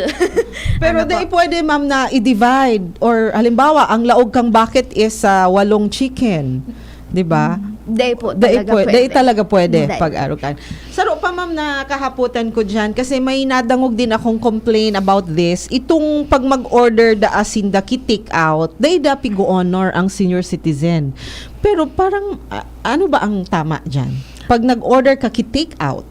Pero Ano dai po? Pwede, ma'am, na i-divide, or halimbawa, ang laog kang bucket is ah, walong chicken. Di ba? Dai po Dai talaga pwe- pwede. dai talaga pwede Dai. pag-arukan. Saro pa, ma'am, na kahapotan ko dyan kasi may nadangog din akong complain about this. Itong pag mag-order da asin da ki take out, dai da pig-honor ang senior citizen. Pero parang, a- ano ba ang tama dyan? Pag nag-order ka ki take out,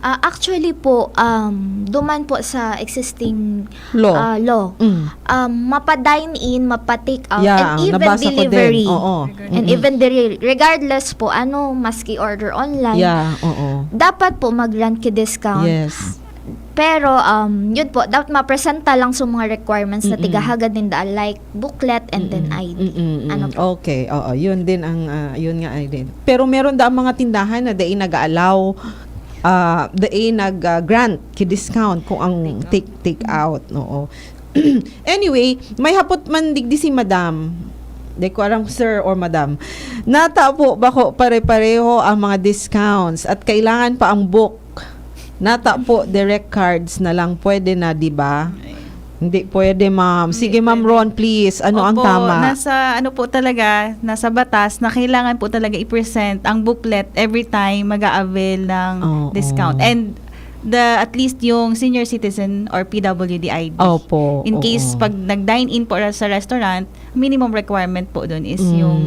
Ah, actually po, um, duman po sa existing Law. ah, law. Mm. Um, mapa-dine in, mapa-take out, Yeah, and even nabasa ko din. delivery. Oo. And Mm-mm. even delivery, regardless po, ano, maski order online, Yeah, oo. dapat po mag-grant ki discount. Yes. Pero, um, yun po, dapat mapresenta lang sa mga requirements na Mm-mm. tigahagad ninda, like booklet and then I D. Mm-mm, mm-mm. Ano po? Okay, oo. Yun din ang, ah, yun nga ay din. Pero meron da ang mga tindahan na dai nag-allow, ah, dai nag-grant ki discount kung ang take take out, oo. Anyway, may hapot man digdi si Madam. Di ko alam, sir or madam. Nata po bako pare-pareho ang mga discounts at kailangan pa ang book? Nata po, direct cards na lang. Pwede na, di ba? Hindi pwede, ma'am. Sige, ma'am Ron, please. Ano ang Opo, tama? Nasa ano po talaga, nasa batas na kailangan po talaga i-present ang booklet every time mag-a-avail ng Oo. discount. And the at least yung senior citizen or P W D I D. Opo, In case oo. Pag nag-dine in po sa restaurant, minimum requirement po doon is Mm. yung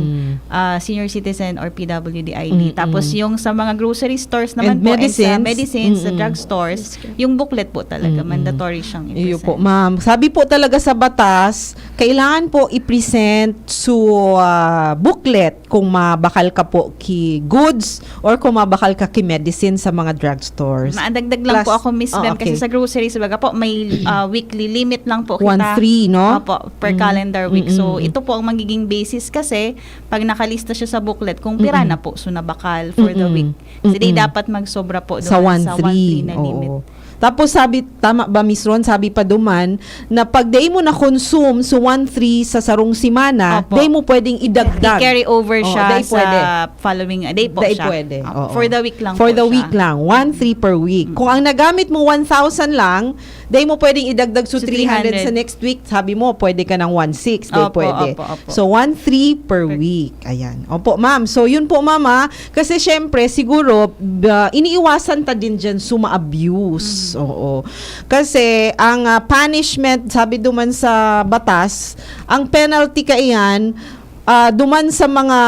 ah, senior citizen or P W D I D. Mm-mm. Tapos yung sa mga grocery stores naman And po and sa medicines. Medicines, sa Mm-mm. Drugstores, yung booklet po talaga, Mm-mm. Mandatory siyang i-present. Iyo po, ma'am. Sabi po talaga sa batas, kailangan po i-present so ah, booklet kung mabakal ka po ki goods or kung mabakal ka ki medicine sa mga drugstores. Maadagdag lang Plus- po ako, Miss Ah, Bem, kasi okay. Sa groceries, baga po, may ah, weekly limit lang po One kita. three, no? Opo, per Mm. calendar week. So, Mm-mm. Ito po ang magiging basis kasi pag nakalista siya sa booklet kung pira Mm-mm. na po so nabakal for the Mm-mm. week. Kasi di Mm-mm. dapat magsobra po doon Sa one sa three. one three na limit. Oo. Tapos sabi, tama ba, Miss Ron, sabi pa duman, na pag dai mo na-consume so one three sa sarong semana, Opo. Dai mo pwedeng idagdag. I-carry over Oo, siya dai sa pwede. Following day po Dai siya. pwede. Opo. Oo. For the week lang For po the siya. week lang. One three per week. Kung ang nagamit mo one thousand lang, dai mo pwedeng idagdag so So, three hundred sa three hundred. Next week, sabi mo, pwede ka ng one six. Dai Opo, pwede. opo, opo. So, one three per Per- week. Ayan. Opo, ma'am. So, yun po, mama. Kasi, syempre, siguro, ba, iniiwasan ta din dyan suma-abuse. Mm. Oo. Kasi, ang ah, punishment, sabi duman sa batas, ang penalty kaiyan, ah, duman sa mga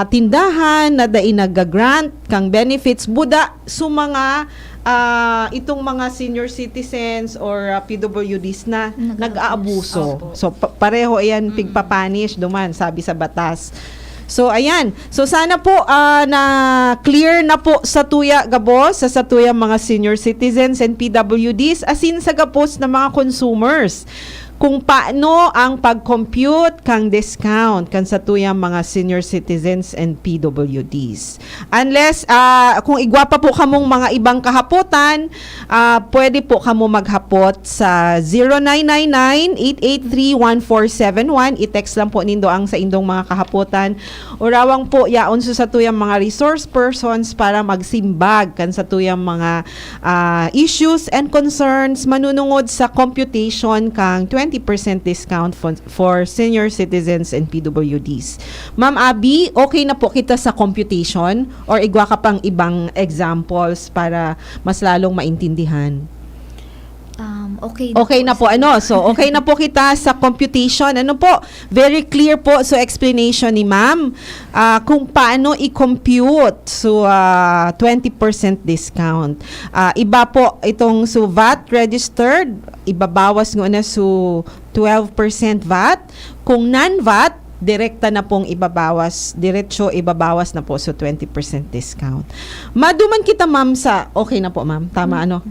tindahan na dai nag-grant kang benefits, buda, so mga, ah, itong mga senior citizens or ah, P W Ds na Nag-aabuse. nag-aabuso. Opo. So, pa- pareho yan, Mm. pigpapunish duman, sabi sa batas. So, ayan. So, sana po ah, na clear na po sa tuya gabos, sa, sa tuya mga senior citizens and P W Ds, asin sa gabos na mga consumers, kung paano ang pag-compute kang discount kan sa tuyang mga senior citizens and P W Ds. Unless, ah, kung igwa pa po kamong mga ibang kahapotan, ah, pwede po kamo maghapot sa zero nine nine nine, eight eight three, one four seven one. I-text lang po nindo ang sa indong mga kahapotan. Urawang po, yaon sa satuyang mga resource persons para magsimbag kan satuyang mga ah, issues and concerns manunungod sa computation kang twenty percent discount for, for senior citizens and P W Ds. Ma'am Abby, okay na po kita sa computation or igwa ka pang ibang examples para mas lalong maintindihan? Um, okay Okay na po, ano? So, okay na po kita sa computation. Ano po? Very clear po. So, explanation ni ma'am ah, kung paano i-compute. So, ah, twenty percent discount. Ah, iba po itong so V A T registered, ibabawas ngona so twelve percent V A T. Kung non-V A T, direkta na pong ibabawas, diretso ibabawas na po so twenty percent discount. Maduman kita, ma'am, sa, okay na po, ma'am. Tama, ano?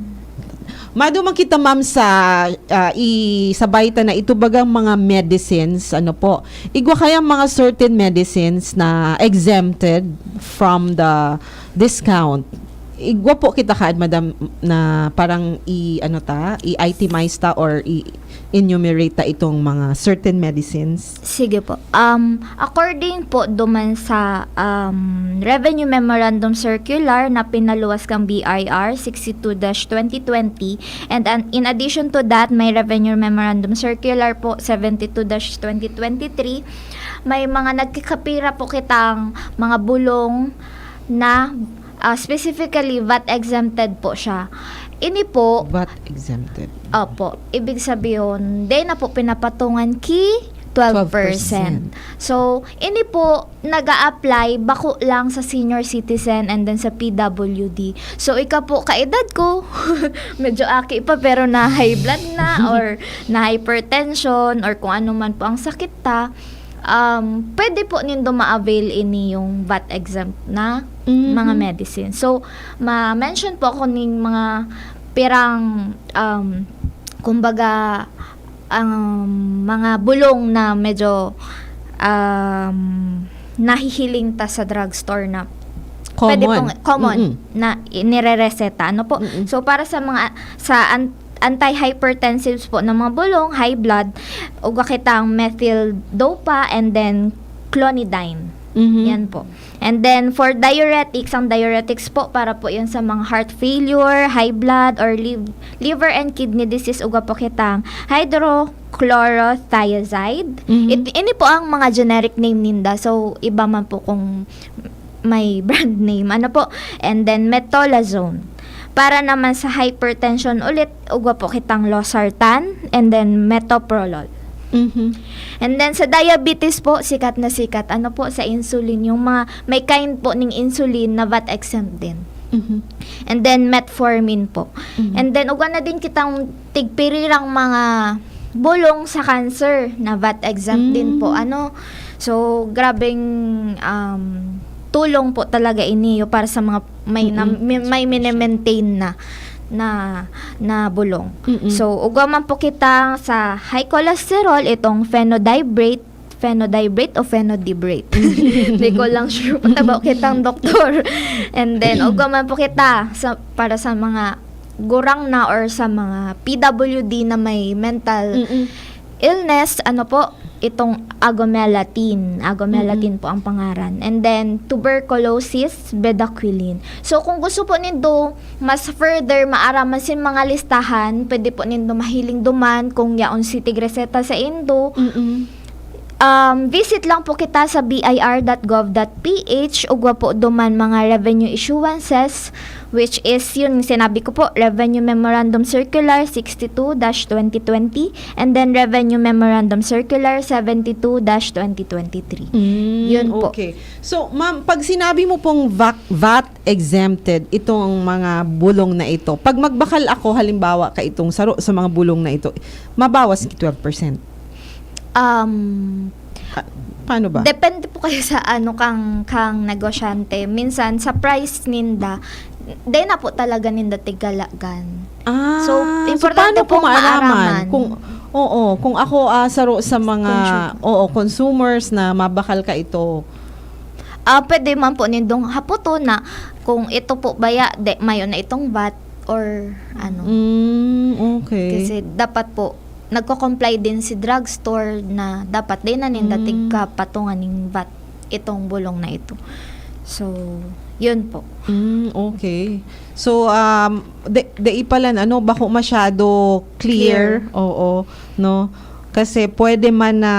Maduman kita, ma'am, sa, ah, i-, sa baita na ito bagang mga medicines, ano po, igwa kaya mga certain medicines na exempted from the discount? Igwa po kita kaad, madam, na parang i-, ano ta, i-itemize ta or i-enumerate ta itong mga certain medicines? Sige po. Um, according po duman sa, um, Revenue Memorandum Circular na pinaluwas kang B I R sixty-two dash twenty twenty, and an-, in addition to that, may Revenue Memorandum Circular po seventy-two dash twenty twenty-three. May mga nagkakapira po kitang mga bulong na, ah, specifically vat exempted po siya. Ini po, vat exempted. Opo. Ibig sabihin, di na po pinapatungan ki twelve percent. Twelve percent. So, ini po, nag-a-apply bako lang sa senior citizen and then sa P W D. So, ika po, kaedad ko, medyo aki pa, pero na high blood na, or na hypertension, or kung ano man po ang sakit ta, um, pwede po nindo ma-avail ini yung vat exempt na Mhm. mga medicine. So, ma-mention po ako ning mga pirang, um, kumbaga, ang mga bulong na medyo, um, nahihiling ta sa drugstore na pwede Common. pong common Mm-mm. na inirereseta. Ano po? Mm-mm. So, para sa mga, sa an-, antihypertensives po ng mga bulong, high blood, ugwa kitang methyl dopa and then clonidine. Mhm. Yan po. And then, for diuretics, ang diuretics po, para po yun sa mga heart failure, high blood, or liv-, liver and kidney disease, ugwa po kitang hydrochlorothiazide. Mhm. It-, ini po ang mga generic name ninda. So, iba man po kung may brand name. Ano po? And then, metolazone. Para naman sa hypertension ulit, ugwa po kitang losartan and then metoprolol. Mhm. And then, sa diabetes po, sikat na sikat. Ano po, sa insulin, yung mga, may kind po ning insulin na vat exempt din. Mhm. And then, metformin po. Mhm. And then, ugwa na din kitang tigpirirang mga bulong sa cancer na vat exempt din po. Mm. Ano? So, grabeng, um, tulong po talaga ini para sa mga may na, Mm-mm. may, may mini-maintain na, na, na bulong. Mm-mm. So, ugwa man po kita sa high cholesterol, itong phenodibrate, phenodibrate o phenodibrate. Di ko lang sure po, tabo kitang doktor. And then, Mm. ugwa man po kita sa, para sa mga gurang na or sa mga P W D na may mental Mm-mm. illness, ano po, itong agomelatine. Agomelatine Mm-mm. po ang pangaran. And then, tuberculosis, bedaquiline. So, kung gusto po nindo mas further maaraman sin mga listahan, pwede po nindo mahiling duman kung yaon si tigreseta sa indo. Mm-mm. Um, visit lang po kita sa B I R dot gov dot P H, ugwa po duman mga revenue issuances, which is yun, sinabi ko po, Revenue Memorandum Circular sixty-two dash twenty twenty, and then Revenue Memorandum Circular seventy-two dash twenty twenty-three. Mm, Yun po. Okay. So, ma'am, pag sinabi mo pong vac-, vat exempted itong mga bulong na ito, pag magbakal ako, halimbawa, ka itong saro sa mga bulong na ito, mabawas ki twelve percent? Um, Ah, paano ba? Depende po kayo sa ano kang, kang negosyante. Minsan, sa price ninda, di na po talaga ninda tigalagan. Ah, So, so importante paano ko pong maaraman maaraman. kung, oo, kung ako, ah, saro sa mga, Consumer. oo, consumers na mabakal ka ito? Ah, pwede man po nindong haputon na kung ito po baya, de, mayo na itong vat or ano. Mm, okay. Kasi dapat po, nagko-comply din si drugstore na dapat di na ninda Mm. tigkapatungan ning vat itong bulong na ito. So, yun po. Mm, okay. So, um, de, de pala, ano, bako masyado clear. Clear. Oo, no? Kasi pwede man na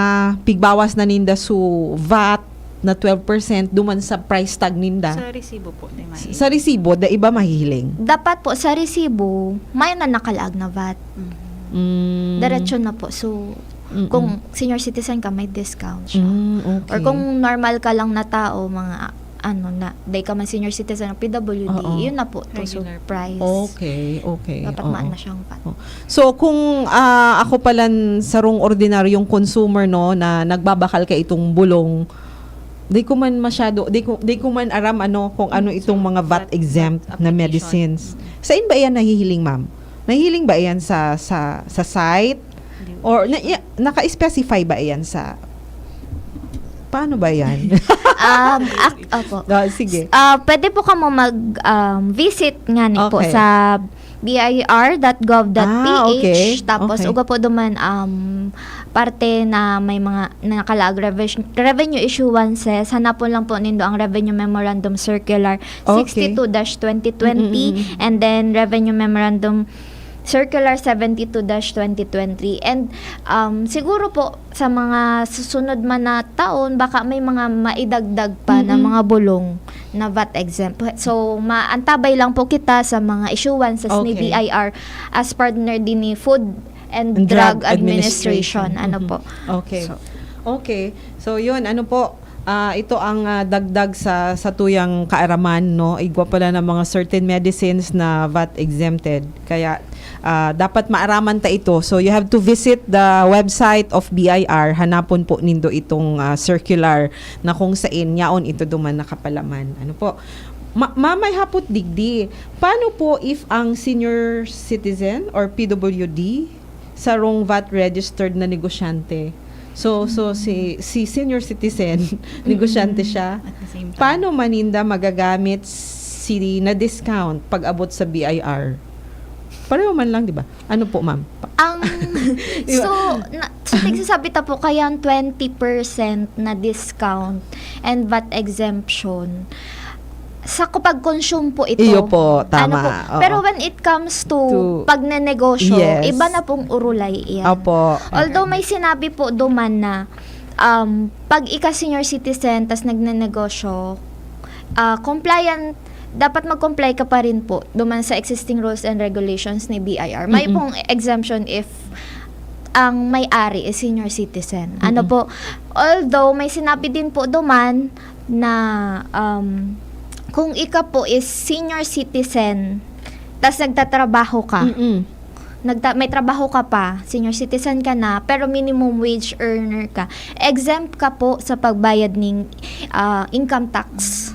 pigbawas na ninda su vat na twelve percent duman sa price tag ninda. Sa resibo po, di may Sa resibo, da iba mahihiling. Dapat po, sa resibo, may na nakalaag na vat. Mm. Mm. Diretso na po. So, Mm-mm. kung senior citizen ka, may discount siya. Mm, okay. Or kung normal ka lang na tao, mga ano na, di ka man senior citizen o P W D, Oo. yun na po, to Regular. surprise. Okay, okay. Dapat Oo. maan na siyang vat. Oh. So, kung, ah, ako palan sarong ordinaryong consumer, no, na nagbabakal ka itong bulong, di ko man masyado, di ko, di ko man aram, ano, kung ano itong mga vat exempt na medicines. Sain ba iyan nahihiling, ma'am? Nahiling ba iyan sa, sa, sa site? Or na, ya-, naka-specify ba iyan sa, paano ba yan? Um, ak- opo. Ah, sige. Ah, pwede po kamo mag um, visit nga ni po Okay. sa B I R dot gov dot P H. Ah, okay. Tapos, Okay. uga po duman um, parte na may mga nakalaag revis- revenue issuances. Hanapon lang po nindo ang Revenue Memorandum Circular Okay. sixty-two dash twenty twenty Mm-mm. and then Revenue Memorandum Circular seventy-two dash twenty twenty. And um, siguro po, sa mga susunod man na taon, baka may mga maidagdag pa na Mm-mm. mga bulong na vat exempt. So, maantabay lang po kita sa mga issuances ni Okay. B I R as partner din ni Food and, And Drug, Drug Administration. Administration. Ano Mhm. po? Okay. So, Okay. So, yun. Ano po? Ah, ito ang ah, dagdag sa sa tuyang kaaraman, no? Igwa pala ng mga certain medicines na vat exempted. Kaya ah, dapat maaraman ta ito. So, you have to visit the website of B I R. Hanapon po nindo itong ah, circular na kung sain yaon ito duman nakapalaman. Ano po? Ma- mamay hapot digdi. Paano po if ang senior citizen or P W D sarong vat registered na negosyante? So, so si si senior citizen, negosyante siya. At the same time. Paano maninda magagamit si na discount pag abot sa B I R? Pareho man lang, di ba? Ano po, ma'am? Pa- Ang Di ba? so na, so nagsasabi ta po kaya ang twenty percent na discount and vat exemption sa kapag-consume po ito. Iyo po, tama. Ano po? Oo. Pero when it comes to, To pagnenegosyo, Yes. iba na pong urulay iyan. Opo. Although may sinabi po duman na um, pag ika senior citizen tas nagnenegosyo, ah, compliant, dapat mag-comply ka pa rin po duman sa existing rules and regulations ni B I R. May Mm-mm. pong exemption if ang may-ari is senior citizen. Ano Mm-mm. po? Although may sinabi din po duman na um, kung ika po is senior citizen, tas nagtatrabaho ka, Mm-mm. nagta- may trabaho ka pa, senior citizen ka na, pero minimum wage earner ka, exempt ka po sa pagbayad ning ah, income tax.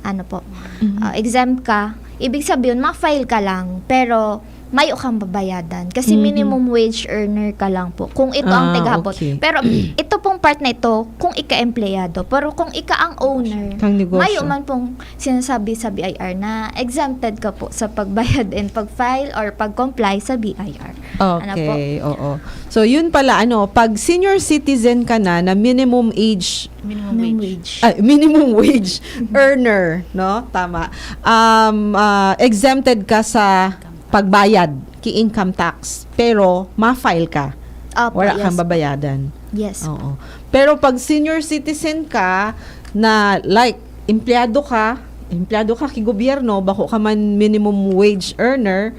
Ano po? Mhm. Ah, exempt ka. Ibig sabihin, ma-file ka lang, pero mayo kang babayadan. Kasi Mhm. minimum wage earner ka lang po. Kung ito ang Ah, tighapot. okay. Pero ito pong part na ito, kung ika-empleyado. Pero kung ika ang owner, Kang negosyo. mayo man pong sinasabi sa B I R na exempted ka po sa pagbayad and pag-file or pag-comply sa B I R. Ano po? Okay, oo. So, yun pala, ano, pag senior citizen ka na, na minimum age, Minimum Minimum wage. wage. ah, minimum wage earner, no? Tama. Um, ah, exempted ka sa pagbayad ki income tax, pero ma-file ka. Opo, Wala yes. kang babayadan. Yes. Oo. Pero pag senior citizen ka, na like, empleyado ka, empleyado ka ki gobyerno, bako ka man minimum wage earner,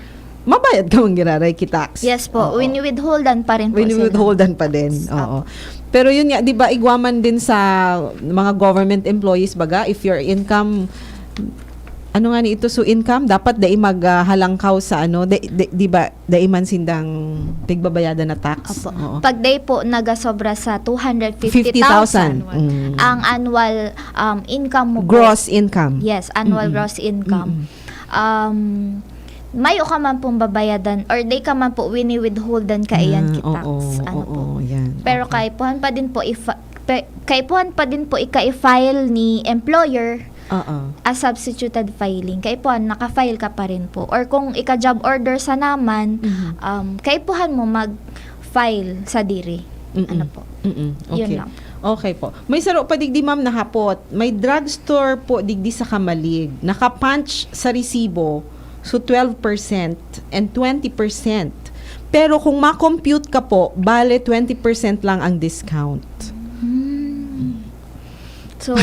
mabayad ka man giraray ki tax. Yes po. Oo. Wini-withholdan pa rin po sila. Wini-withholdan pa din. Yes, Oo. Pero yun nga, di ba, igwa man din sa mga government employees, baga, if your income, ano nga ni ito, so income, dapat dai maghalangkaw sa ano, di, di, di ba, dai man sindang pigbabayadan na tax. Opo. Oo. Pag day po nagasobra sa two hundred fifty Fifty thousand. thousand, Mm. ang annual um, income mo po. Gross income. Yes, annual Mm-mm. gross income. Mm-mm. Um, mayo ka man pong babayadan or day ka man po wini-withholdan kaiyan Ah, ki tax. oo, Ano oo, po? yan. Pero Okay. kaipuhan pa din po if pe, kaipuhan pa din po ika-file ni employer Oo. as substituted filing. Kaipuhan, naka-file ka pa rin po. Or kung ika-job order sa naman, Mhm. um, kaipuhan mo mag-file sa diri. Mm-mm. Ano po? Mm-mm. Yun Okay. lang. Okay po. May saro pa digdi, ma'am, nahapot. May drugstore po digdi sa Camalig. Naka-punch sa resibo, so twelve percent and twenty percent. Pero kung ma-compute ka po, bale twenty percent lang ang discount. Hmm. So,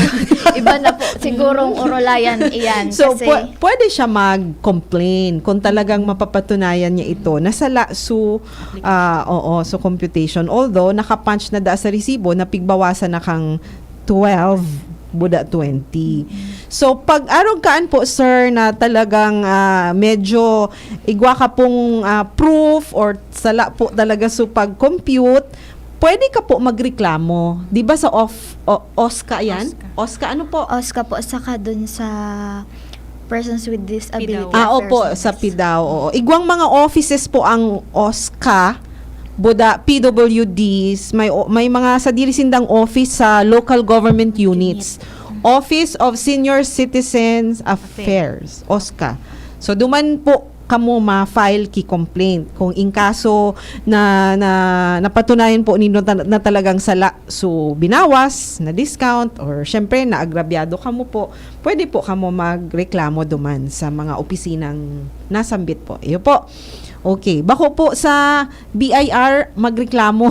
iba na po sigurong urulayan iyan. So, kasi, pwe- pwede siya mag-complain kung talagang mapapatunayan niya ito. Nasala su, ah, oo, su computation. Although, nakapunch na da sa resibo na pigbawasan na kang twelve, buda twenty. So, pag arog kaan po, sir, na talagang ah, medyo igwa ka pong ah, proof or sala po talaga su pag-compute, pwede ka po magreklamo. Di ba sa off, o, OSCA yan? OSCA. OSCA, ano po? OSCA po, saka dun sa Persons with disability Ah, opo, affairs sa office. PDAO. Oo. Igwang mga offices po ang OSCA, buda, P W Ds, may, o- may mga sadiri sindang office sa local government units. Office of Senior Citizens Affairs, OSCA. So, duman po kamo ma-file ki complaint kung in kaso na, na napatunayan po ninyo ta- na talagang sala, so binawas, na discount, or syempre naagrabyado kamo po, pwede po kamo magreklamo duman sa mga opisinang nasambit po. Iyo po. Okay, bako po sa B I R magreklamo.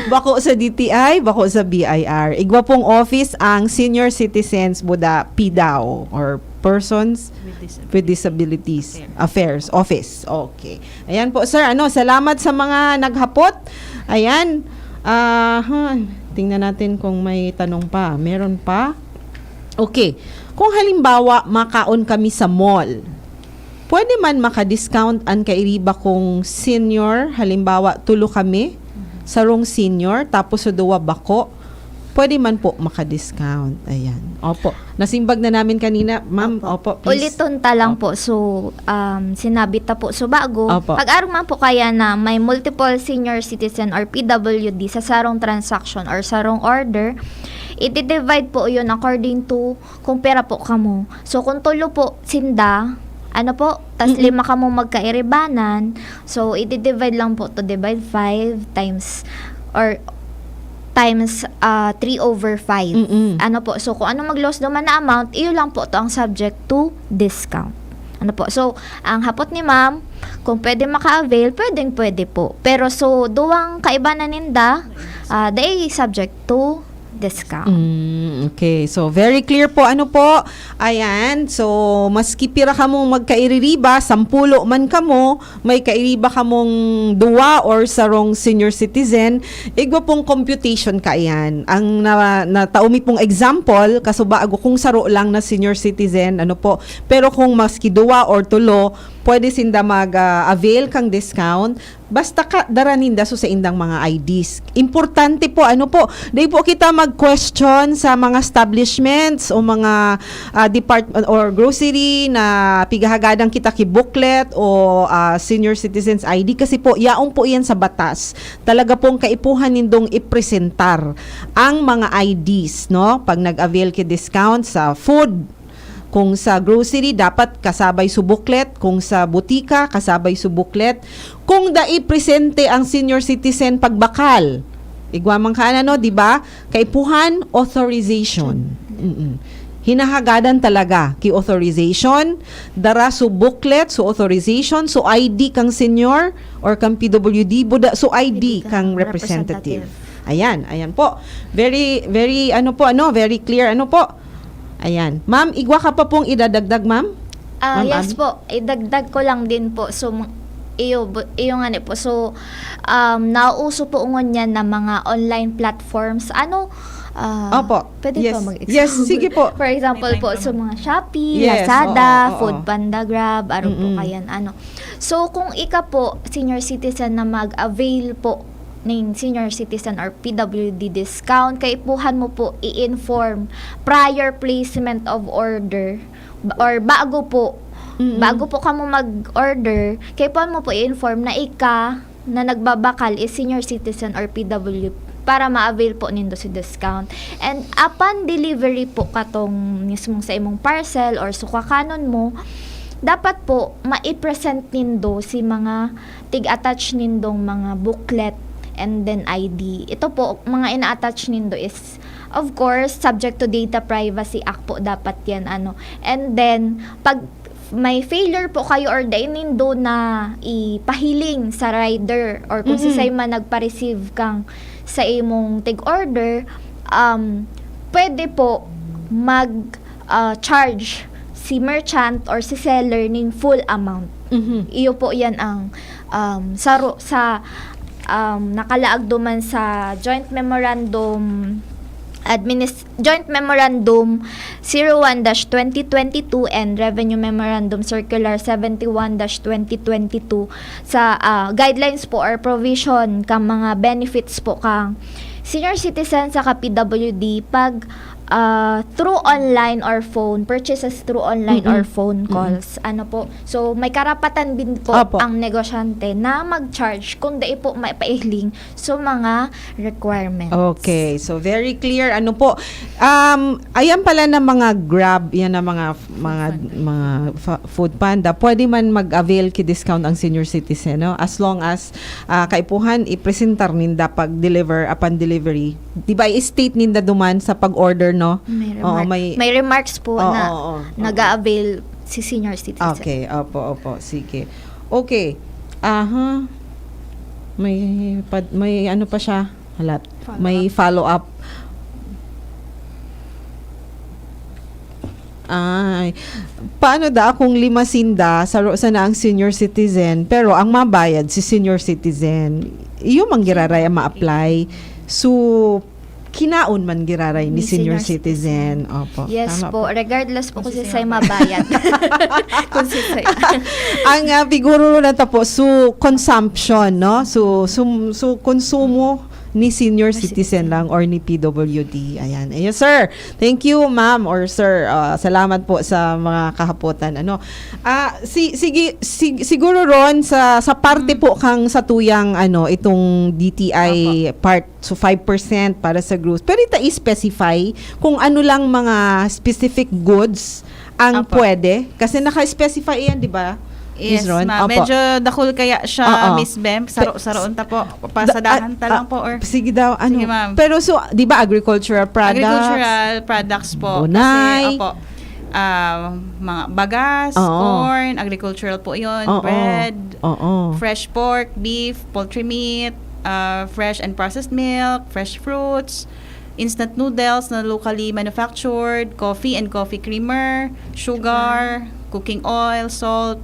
Bako sa D T I, bako sa B I R. Igwa pong office ang Senior Citizens buda PDAO or Persons With disability. with Disabilities Affairs. Affairs Office. Okay. Ayan po, sir. Ano, salamat sa mga naghapot. Ayan. Ah, ha, tingnan natin kung may tanong pa. Meron pa? Okay. Kung halimbawa, makaon kami sa mall, pwede man maka-discount an kairiba kong senior? Halimbawa, tulo kami, sarong senior, tapos sa duwa bako, pwede man po maka-discount. Ayan. Opo. Nasimbag na namin kanina. Ma'am, opo, please. Uliton ta lang Opo. po. So, um, sinabi ta po. So, bago, Opo. pag-arog man po kaya na may multiple senior citizen or P W D sa sarong transaction or sarong order, i-divide po yun according to kung pera po kamo. So, kung tulo po sinda, ano po, tas Mm-mm. lima kamo magkairibanan, so, i-divide lang po to, divide five times or times ah, three over five. Mm-mm. Ano po, so kung anong mag-loss duman na amount, iyo lang po to ang subject to discount. Ano po, so ang hapot ni ma'am, kung pwede maka-avail, pwedeng pwede po. Pero so, duwang kaibanan ninda, ah, they subject to discount. Mm, okay. So, very clear po. Ano po? Ayan. So, maski pira kamong magkaiririba, sampulo man kamo, may kairiba kamong duwa or sarong senior citizen, igwa pong computation kaiyan. Ang na, natao mi pong example, kasubago kung saro lang na senior citizen, ano po. Pero kung maski duwa or tulo, pwede sinda mag-avail kang discount. Basta ka, dara ninda so sa indang mga I Ds. Importante po, ano po, di po kita mag-question sa mga establishments o mga ah, department or grocery na pigahagadang kita ki booklet o ah, senior citizens I D kasi po, yaon po yan sa batas. Talaga pong kaipuhan nindong ipresentar ang mga I Ds, no? Pag nag-avail ki discount sa food, kung sa grocery, dapat kasabay su booklet. Kung sa butika, kasabay su booklet. Kung dai presente ang senior citizen pagbakal, igwa man ka, ano, di ba? Kaipuhan, authorization. Mm-mm. Hinahagadan talaga ki authorization, dara su booklet, su authorization, su I D kang senior or kang P W D, buda su I D kang representative. Ayan, ayan po. Very, very, ano po, ano, very clear, ano po. Ayan. Ma'am, igwa ka pa pong idadagdag, ma'am? Ah, Ma'am yes Abby? Po, idagdag ko lang din po. So, m- iyo, bu- iyo nga ni po. So, um, nauuso po ngunyan na mga online platforms. Ano? Ah, Opo. Pwede Yes. po mag-example? Yes, sige po. For example May time po, pa sa man. Mga Shopee, Yes, Lazada, oo, oo. Food Panda, Grab, aro po Mm-mm. kayan. Ano. So, kung ika po, senior citizen na mag-avail po ning senior citizen or P W D discount, kaipuhan mo po i-inform prior placement of order b- or bago po, Mm-mm. bago po kamo mag-order, kaipuhan mo po i-inform na ika na nagbabakal is senior citizen or P W para ma-avail po nindo si discount. And upon delivery po katong mismong sa imong parcel or sukakanon mo, dapat po mai-present nindo si mga tig-attach nindong mga booklet and then I D. Ito po, mga ina-attach nindo is, of course, subject to Data Privacy Act po dapat yan. Ano. And then, pag may failure po kayo or dai nindo na ipahiling sa rider or kung Mm-mm. sisay man nagpa-receive kang sa imong tig-order, um, pwede po mag ah, charge si merchant or si seller ning full amount. Mhm. Iyo po yan ang um, saro sa um, nakalaag duman sa Joint Memorandum Administ- Joint Memorandum zero one dash twenty twenty-two and Revenue Memorandum Circular seventy-one dash twenty twenty-two sa ah, guidelines po or provision kang mga benefits po kang senior citizen sa ka P W D pag Ah, through online or phone, purchases through online or Mm-mm. phone Mm-mm. calls. Ano po? So, may karapatan din po Opo. ang negosyante na mag-charge kung dai po mapailing sa mga requirements. Okay, so very clear. Ano po? Um, ayan pala na mga Grab, yan ang mga mga Food Panda. mga fa- Food Panda. Pwede man mag-avail ki discount ang senior citizen, no? As long as ah, kaipuhan ipresentar ninda pag deliver, upon delivery. Di ba i-state ninda duman sa pag-order, no? May Oo, remark. may May remarks po Oo, na oo, oo. nag-a-avail si senior citizen. Okay, opo, opo. Sige. Okay. Aha. May pad- may ano pa siya? Halat. Follow May up. follow up. Ay. Paano da akong lima sinda, saro sana ang senior citizen, pero ang mabayad si senior citizen? Iyo man giraray ang ma-apply. So, kinaon man giraray ni Ni senior senior citizen. citizen. Opo, Yes tama po. po. Regardless po Kung kung si sinsay siya mabayad. Kung sinsay. Ang, ah, figuro na ta po, so, consumption, no? So, sum- so, konsumo ni senior Ni citizen citizen. lang or ni P W D. Ayan. Ayan, sir. Thank you, ma'am or sir. Ah, salamat po sa mga kahapotan. Ano? Ah, si sige sig- siguro ron sa sa parte Mm. po kang satuyang ano, itong D T I Opo. part, so five percent para sa gross. Pero ita i-specify kung ano lang mga specific goods ang Opo. pwede? Kasi naka-specify yan, di ba? Miss Yes, Ron? ma'am. Opo. Medyo dakul kaya siya, Oo. Miss Bem. Pe- Saro-saroon ta po. Da- Pasadahan ah, ta lang ah, po, or sige daw, ano? Sige, ma'am. Pero so, di ba, agricultural products? Agricultural products po. Bunay. Kasi, opo, ah, mga bagas, Oo. corn, agricultural po yun, Oo. bread, Oo. fresh pork, beef, poultry meat, ah, fresh and processed milk, fresh fruits, instant noodles na locally manufactured, coffee and coffee creamer, sugar, cooking oil, salt,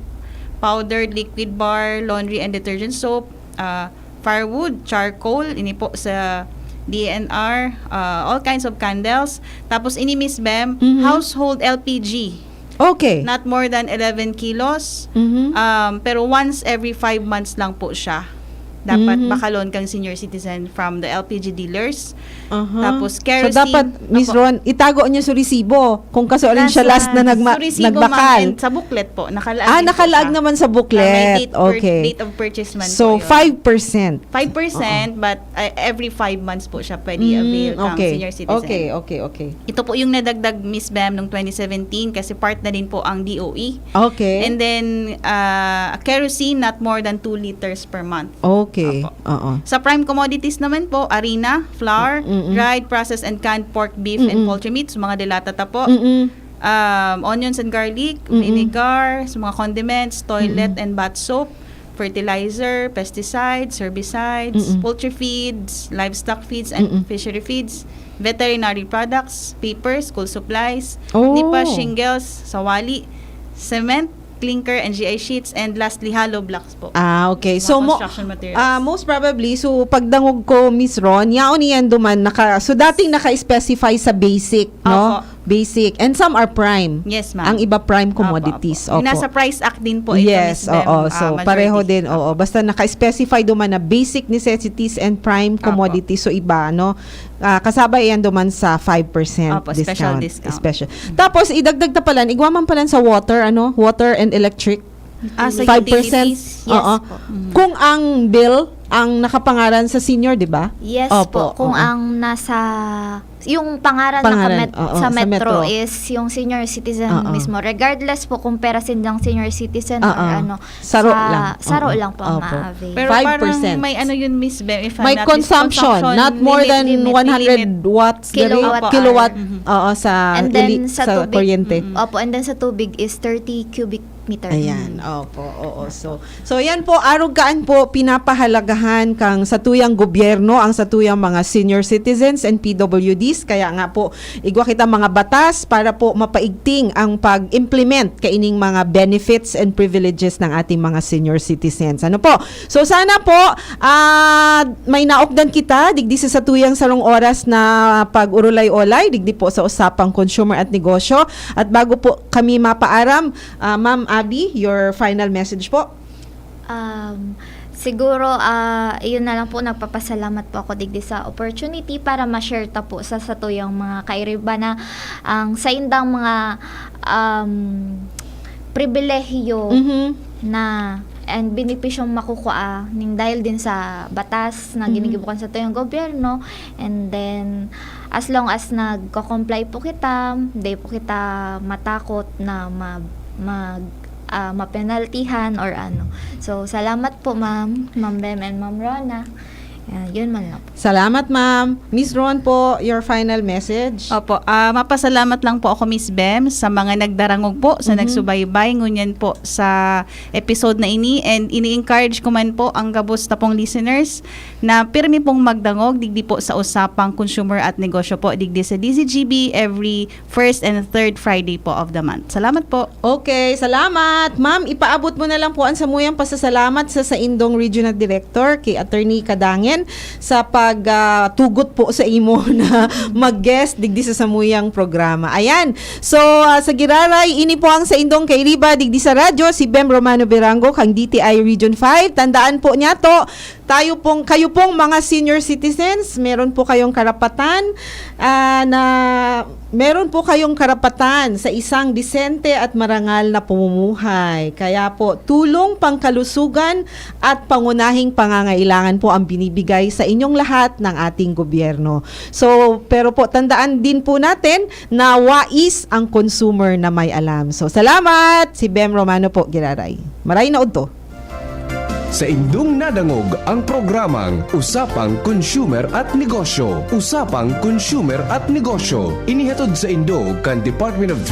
powdered liquid bar, laundry and detergent soap, ah, firewood, charcoal, ini po sa D N R, ah, all kinds of candles. Tapos ini, Miss Bem, Mhm. household L P G. Okay. Not more than eleven kilos. Mhm. Um, pero once every five months lang po siya. Dapat Mhm. bakalon kang senior citizen from the L P G dealers. Aha. Tapos So, kerosene. dapat, Miss Opo. Ron, itago niyo sa resibo kung kasi alin siya Nasa last na nagma- sa resibo, ma'am, nagbakal. and sa booklet po. Nakalaag Ah, din po nakalaag siya. naman sa Na may booklet. date per- Okay. date of purchase man So, po yun. five percent. Five percent, Oo. but, uh, every five months po siya pwede Mm, i-avail kang okay. senior citizen. Okay, okay, okay. Ito po yung nadagdag, Miss Bem, nung twenty seventeen kasi part na din po ang D O E. Okay. And then, uh, kerosene, not more than two liters per month. Okay. Apo. Oo. Sa prime commodities naman po, harina, flour, Mm-mm. dried, processed and canned pork, beef, and Mm-mm. poultry meat, so mga delata ta po. Mm-mm. Um, onions and garlic, Mm-mm. vinegar, sa mga condiments, toilet Mm-mm. and bath soap, fertilizer, pesticides, herbicides, Mm-mm. poultry feeds, livestock feeds, and Mm-mm. fishery feeds, veterinary products, paper, school supplies, Oh. nipa, shingles, sawali, cement, clinker, N G I sheets, and lastly, hollow blocks po. Ah, okay. Mga So, mo, construction materials. ah, most probably, so, pagdangog ko, Miss Ron, yaon iyan duman, naka, so, dating naka-specify sa basic, no? Opo. Basic. And some are prime. Yes, ma'am. Ang iba prime Opo, commodities. opo. Opo. Nasa Price Act din po ito, Yes, Miss Bem, oo. ah, So, majority. pareho din, oo. Opo. Basta naka-specify duman na basic necessities and prime Opo. commodities. So, iba, no? Ah, kasabay yan duman sa five percent Opo, special discount. discount. Special. Tapos, idagdag ta pala, igwa man pala sa water, ano? Water and electric. Ah, sa Five percent? utilities? Yes Oo. po. Mm. Kung ang bill, ang nakapangaran sa senior, di ba? Yes Opo, po. Kung oo. ang nasa, yung pangaran, Pangaran, naka-met-, oo, sa sa metro metro. is yung senior citizen Oo. mismo. Regardless po kung pera sindang senior citizen or Oo. ano, Saro sa lang. saro Oo. lang po ang Opo. ma-avail. Pero Five percent. parang may ano yun, Miss Bem, if I'm May not mis-, consumption, consumption not more limit, than limit, one hundred limit. watts, Kilowatt dali? Kilowatt, hour. Mhm. oo, sa And then ili-, sa sa tubig. kuryente. Mm-mm. Opo, and then sa tubig is thirty cubic meter. Ayan, Mm. opo, oo. So, so yan po, arog kaan po, pinapahalagahan kang satuyang gobyerno, ang satuyang mga senior citizens and P W Ds. Kaya nga po, igwa kita mga batas para po mapaigting ang pag-implement kaining mga benefits and privileges ng ating mga senior citizens. Ano po? So, sana po, ah, may naokdan kita, digdi sa satuyang sarong oras na pag-urulay-olay, digdi po sa Usapang Consumer at Negosyo. At bago po kami mapaaram, ah, Ma'am Abby, your final message po. Um, Siguro, ah, iyon na lang po, nagpapasalamat po ako digdi sa opportunity para ma-share ta po sa satuyang mga kairiba na ang saindang mga, um, pribilehiyo Mhm. na and benepisyong makukua ning dahil din sa batas na Mhm. ginigibo kan satuyang gobyerno. And then, as long as nagko-comply po kita, di po kita matakot na ma-, mag-, ah, mapenaltihan or ano. So, salamat po, ma'am, Ma'am Bem and Ma'am Rona. Ah, yun man lang po. Salamat, ma'am. Miss Ron po, your final message? Opo, ah, mapasalamat lang po ako, Miss Bem, sa mga nagdarangog po, sa Mhm. nagsubaybay, ngunyan po sa episode na ini. And ini-encourage ko man po ang gabos na pong listeners na pirmi pong magdangog digdi po sa Usapang Consumer at Negosyo po, digdi sa D Z G B every first and third Friday po of the month. Salamat po. Okay, salamat. Ma'am, ipaabot mo na lang po ang samuyang pasasalamat sa saindong regional director, kay Attorney Kadangen, sa pag, ah, tugot po sa imo na mag-guest digdi sa samuyang programa. Ayan. So, ah, sa giraray, ini po ang saindong kairiba digdi sa radyo, si Bem Romano Berango, kang D T I Region five. Tandaan po niyato, tayo pong, kayo pong mga senior citizens, meron po kayong karapatan, ah, na, meron po kayong karapatan sa isang disente at marangal na pamumuhay. Kaya po, tulong, pangkalusugan at pangunahing pangangailangan po ang binibigay sa inyong lahat ng ating gobyerno. So, pero po, tandaan din po natin na wais ang consumer na may alam. So, salamat! Si Bem Romano po, giraray. Maray na udto. Saindong nadangog ang programang Usapang Consumer at Negosyo. Usapang Consumer at Negosyo. Inihatod saindo kan Department of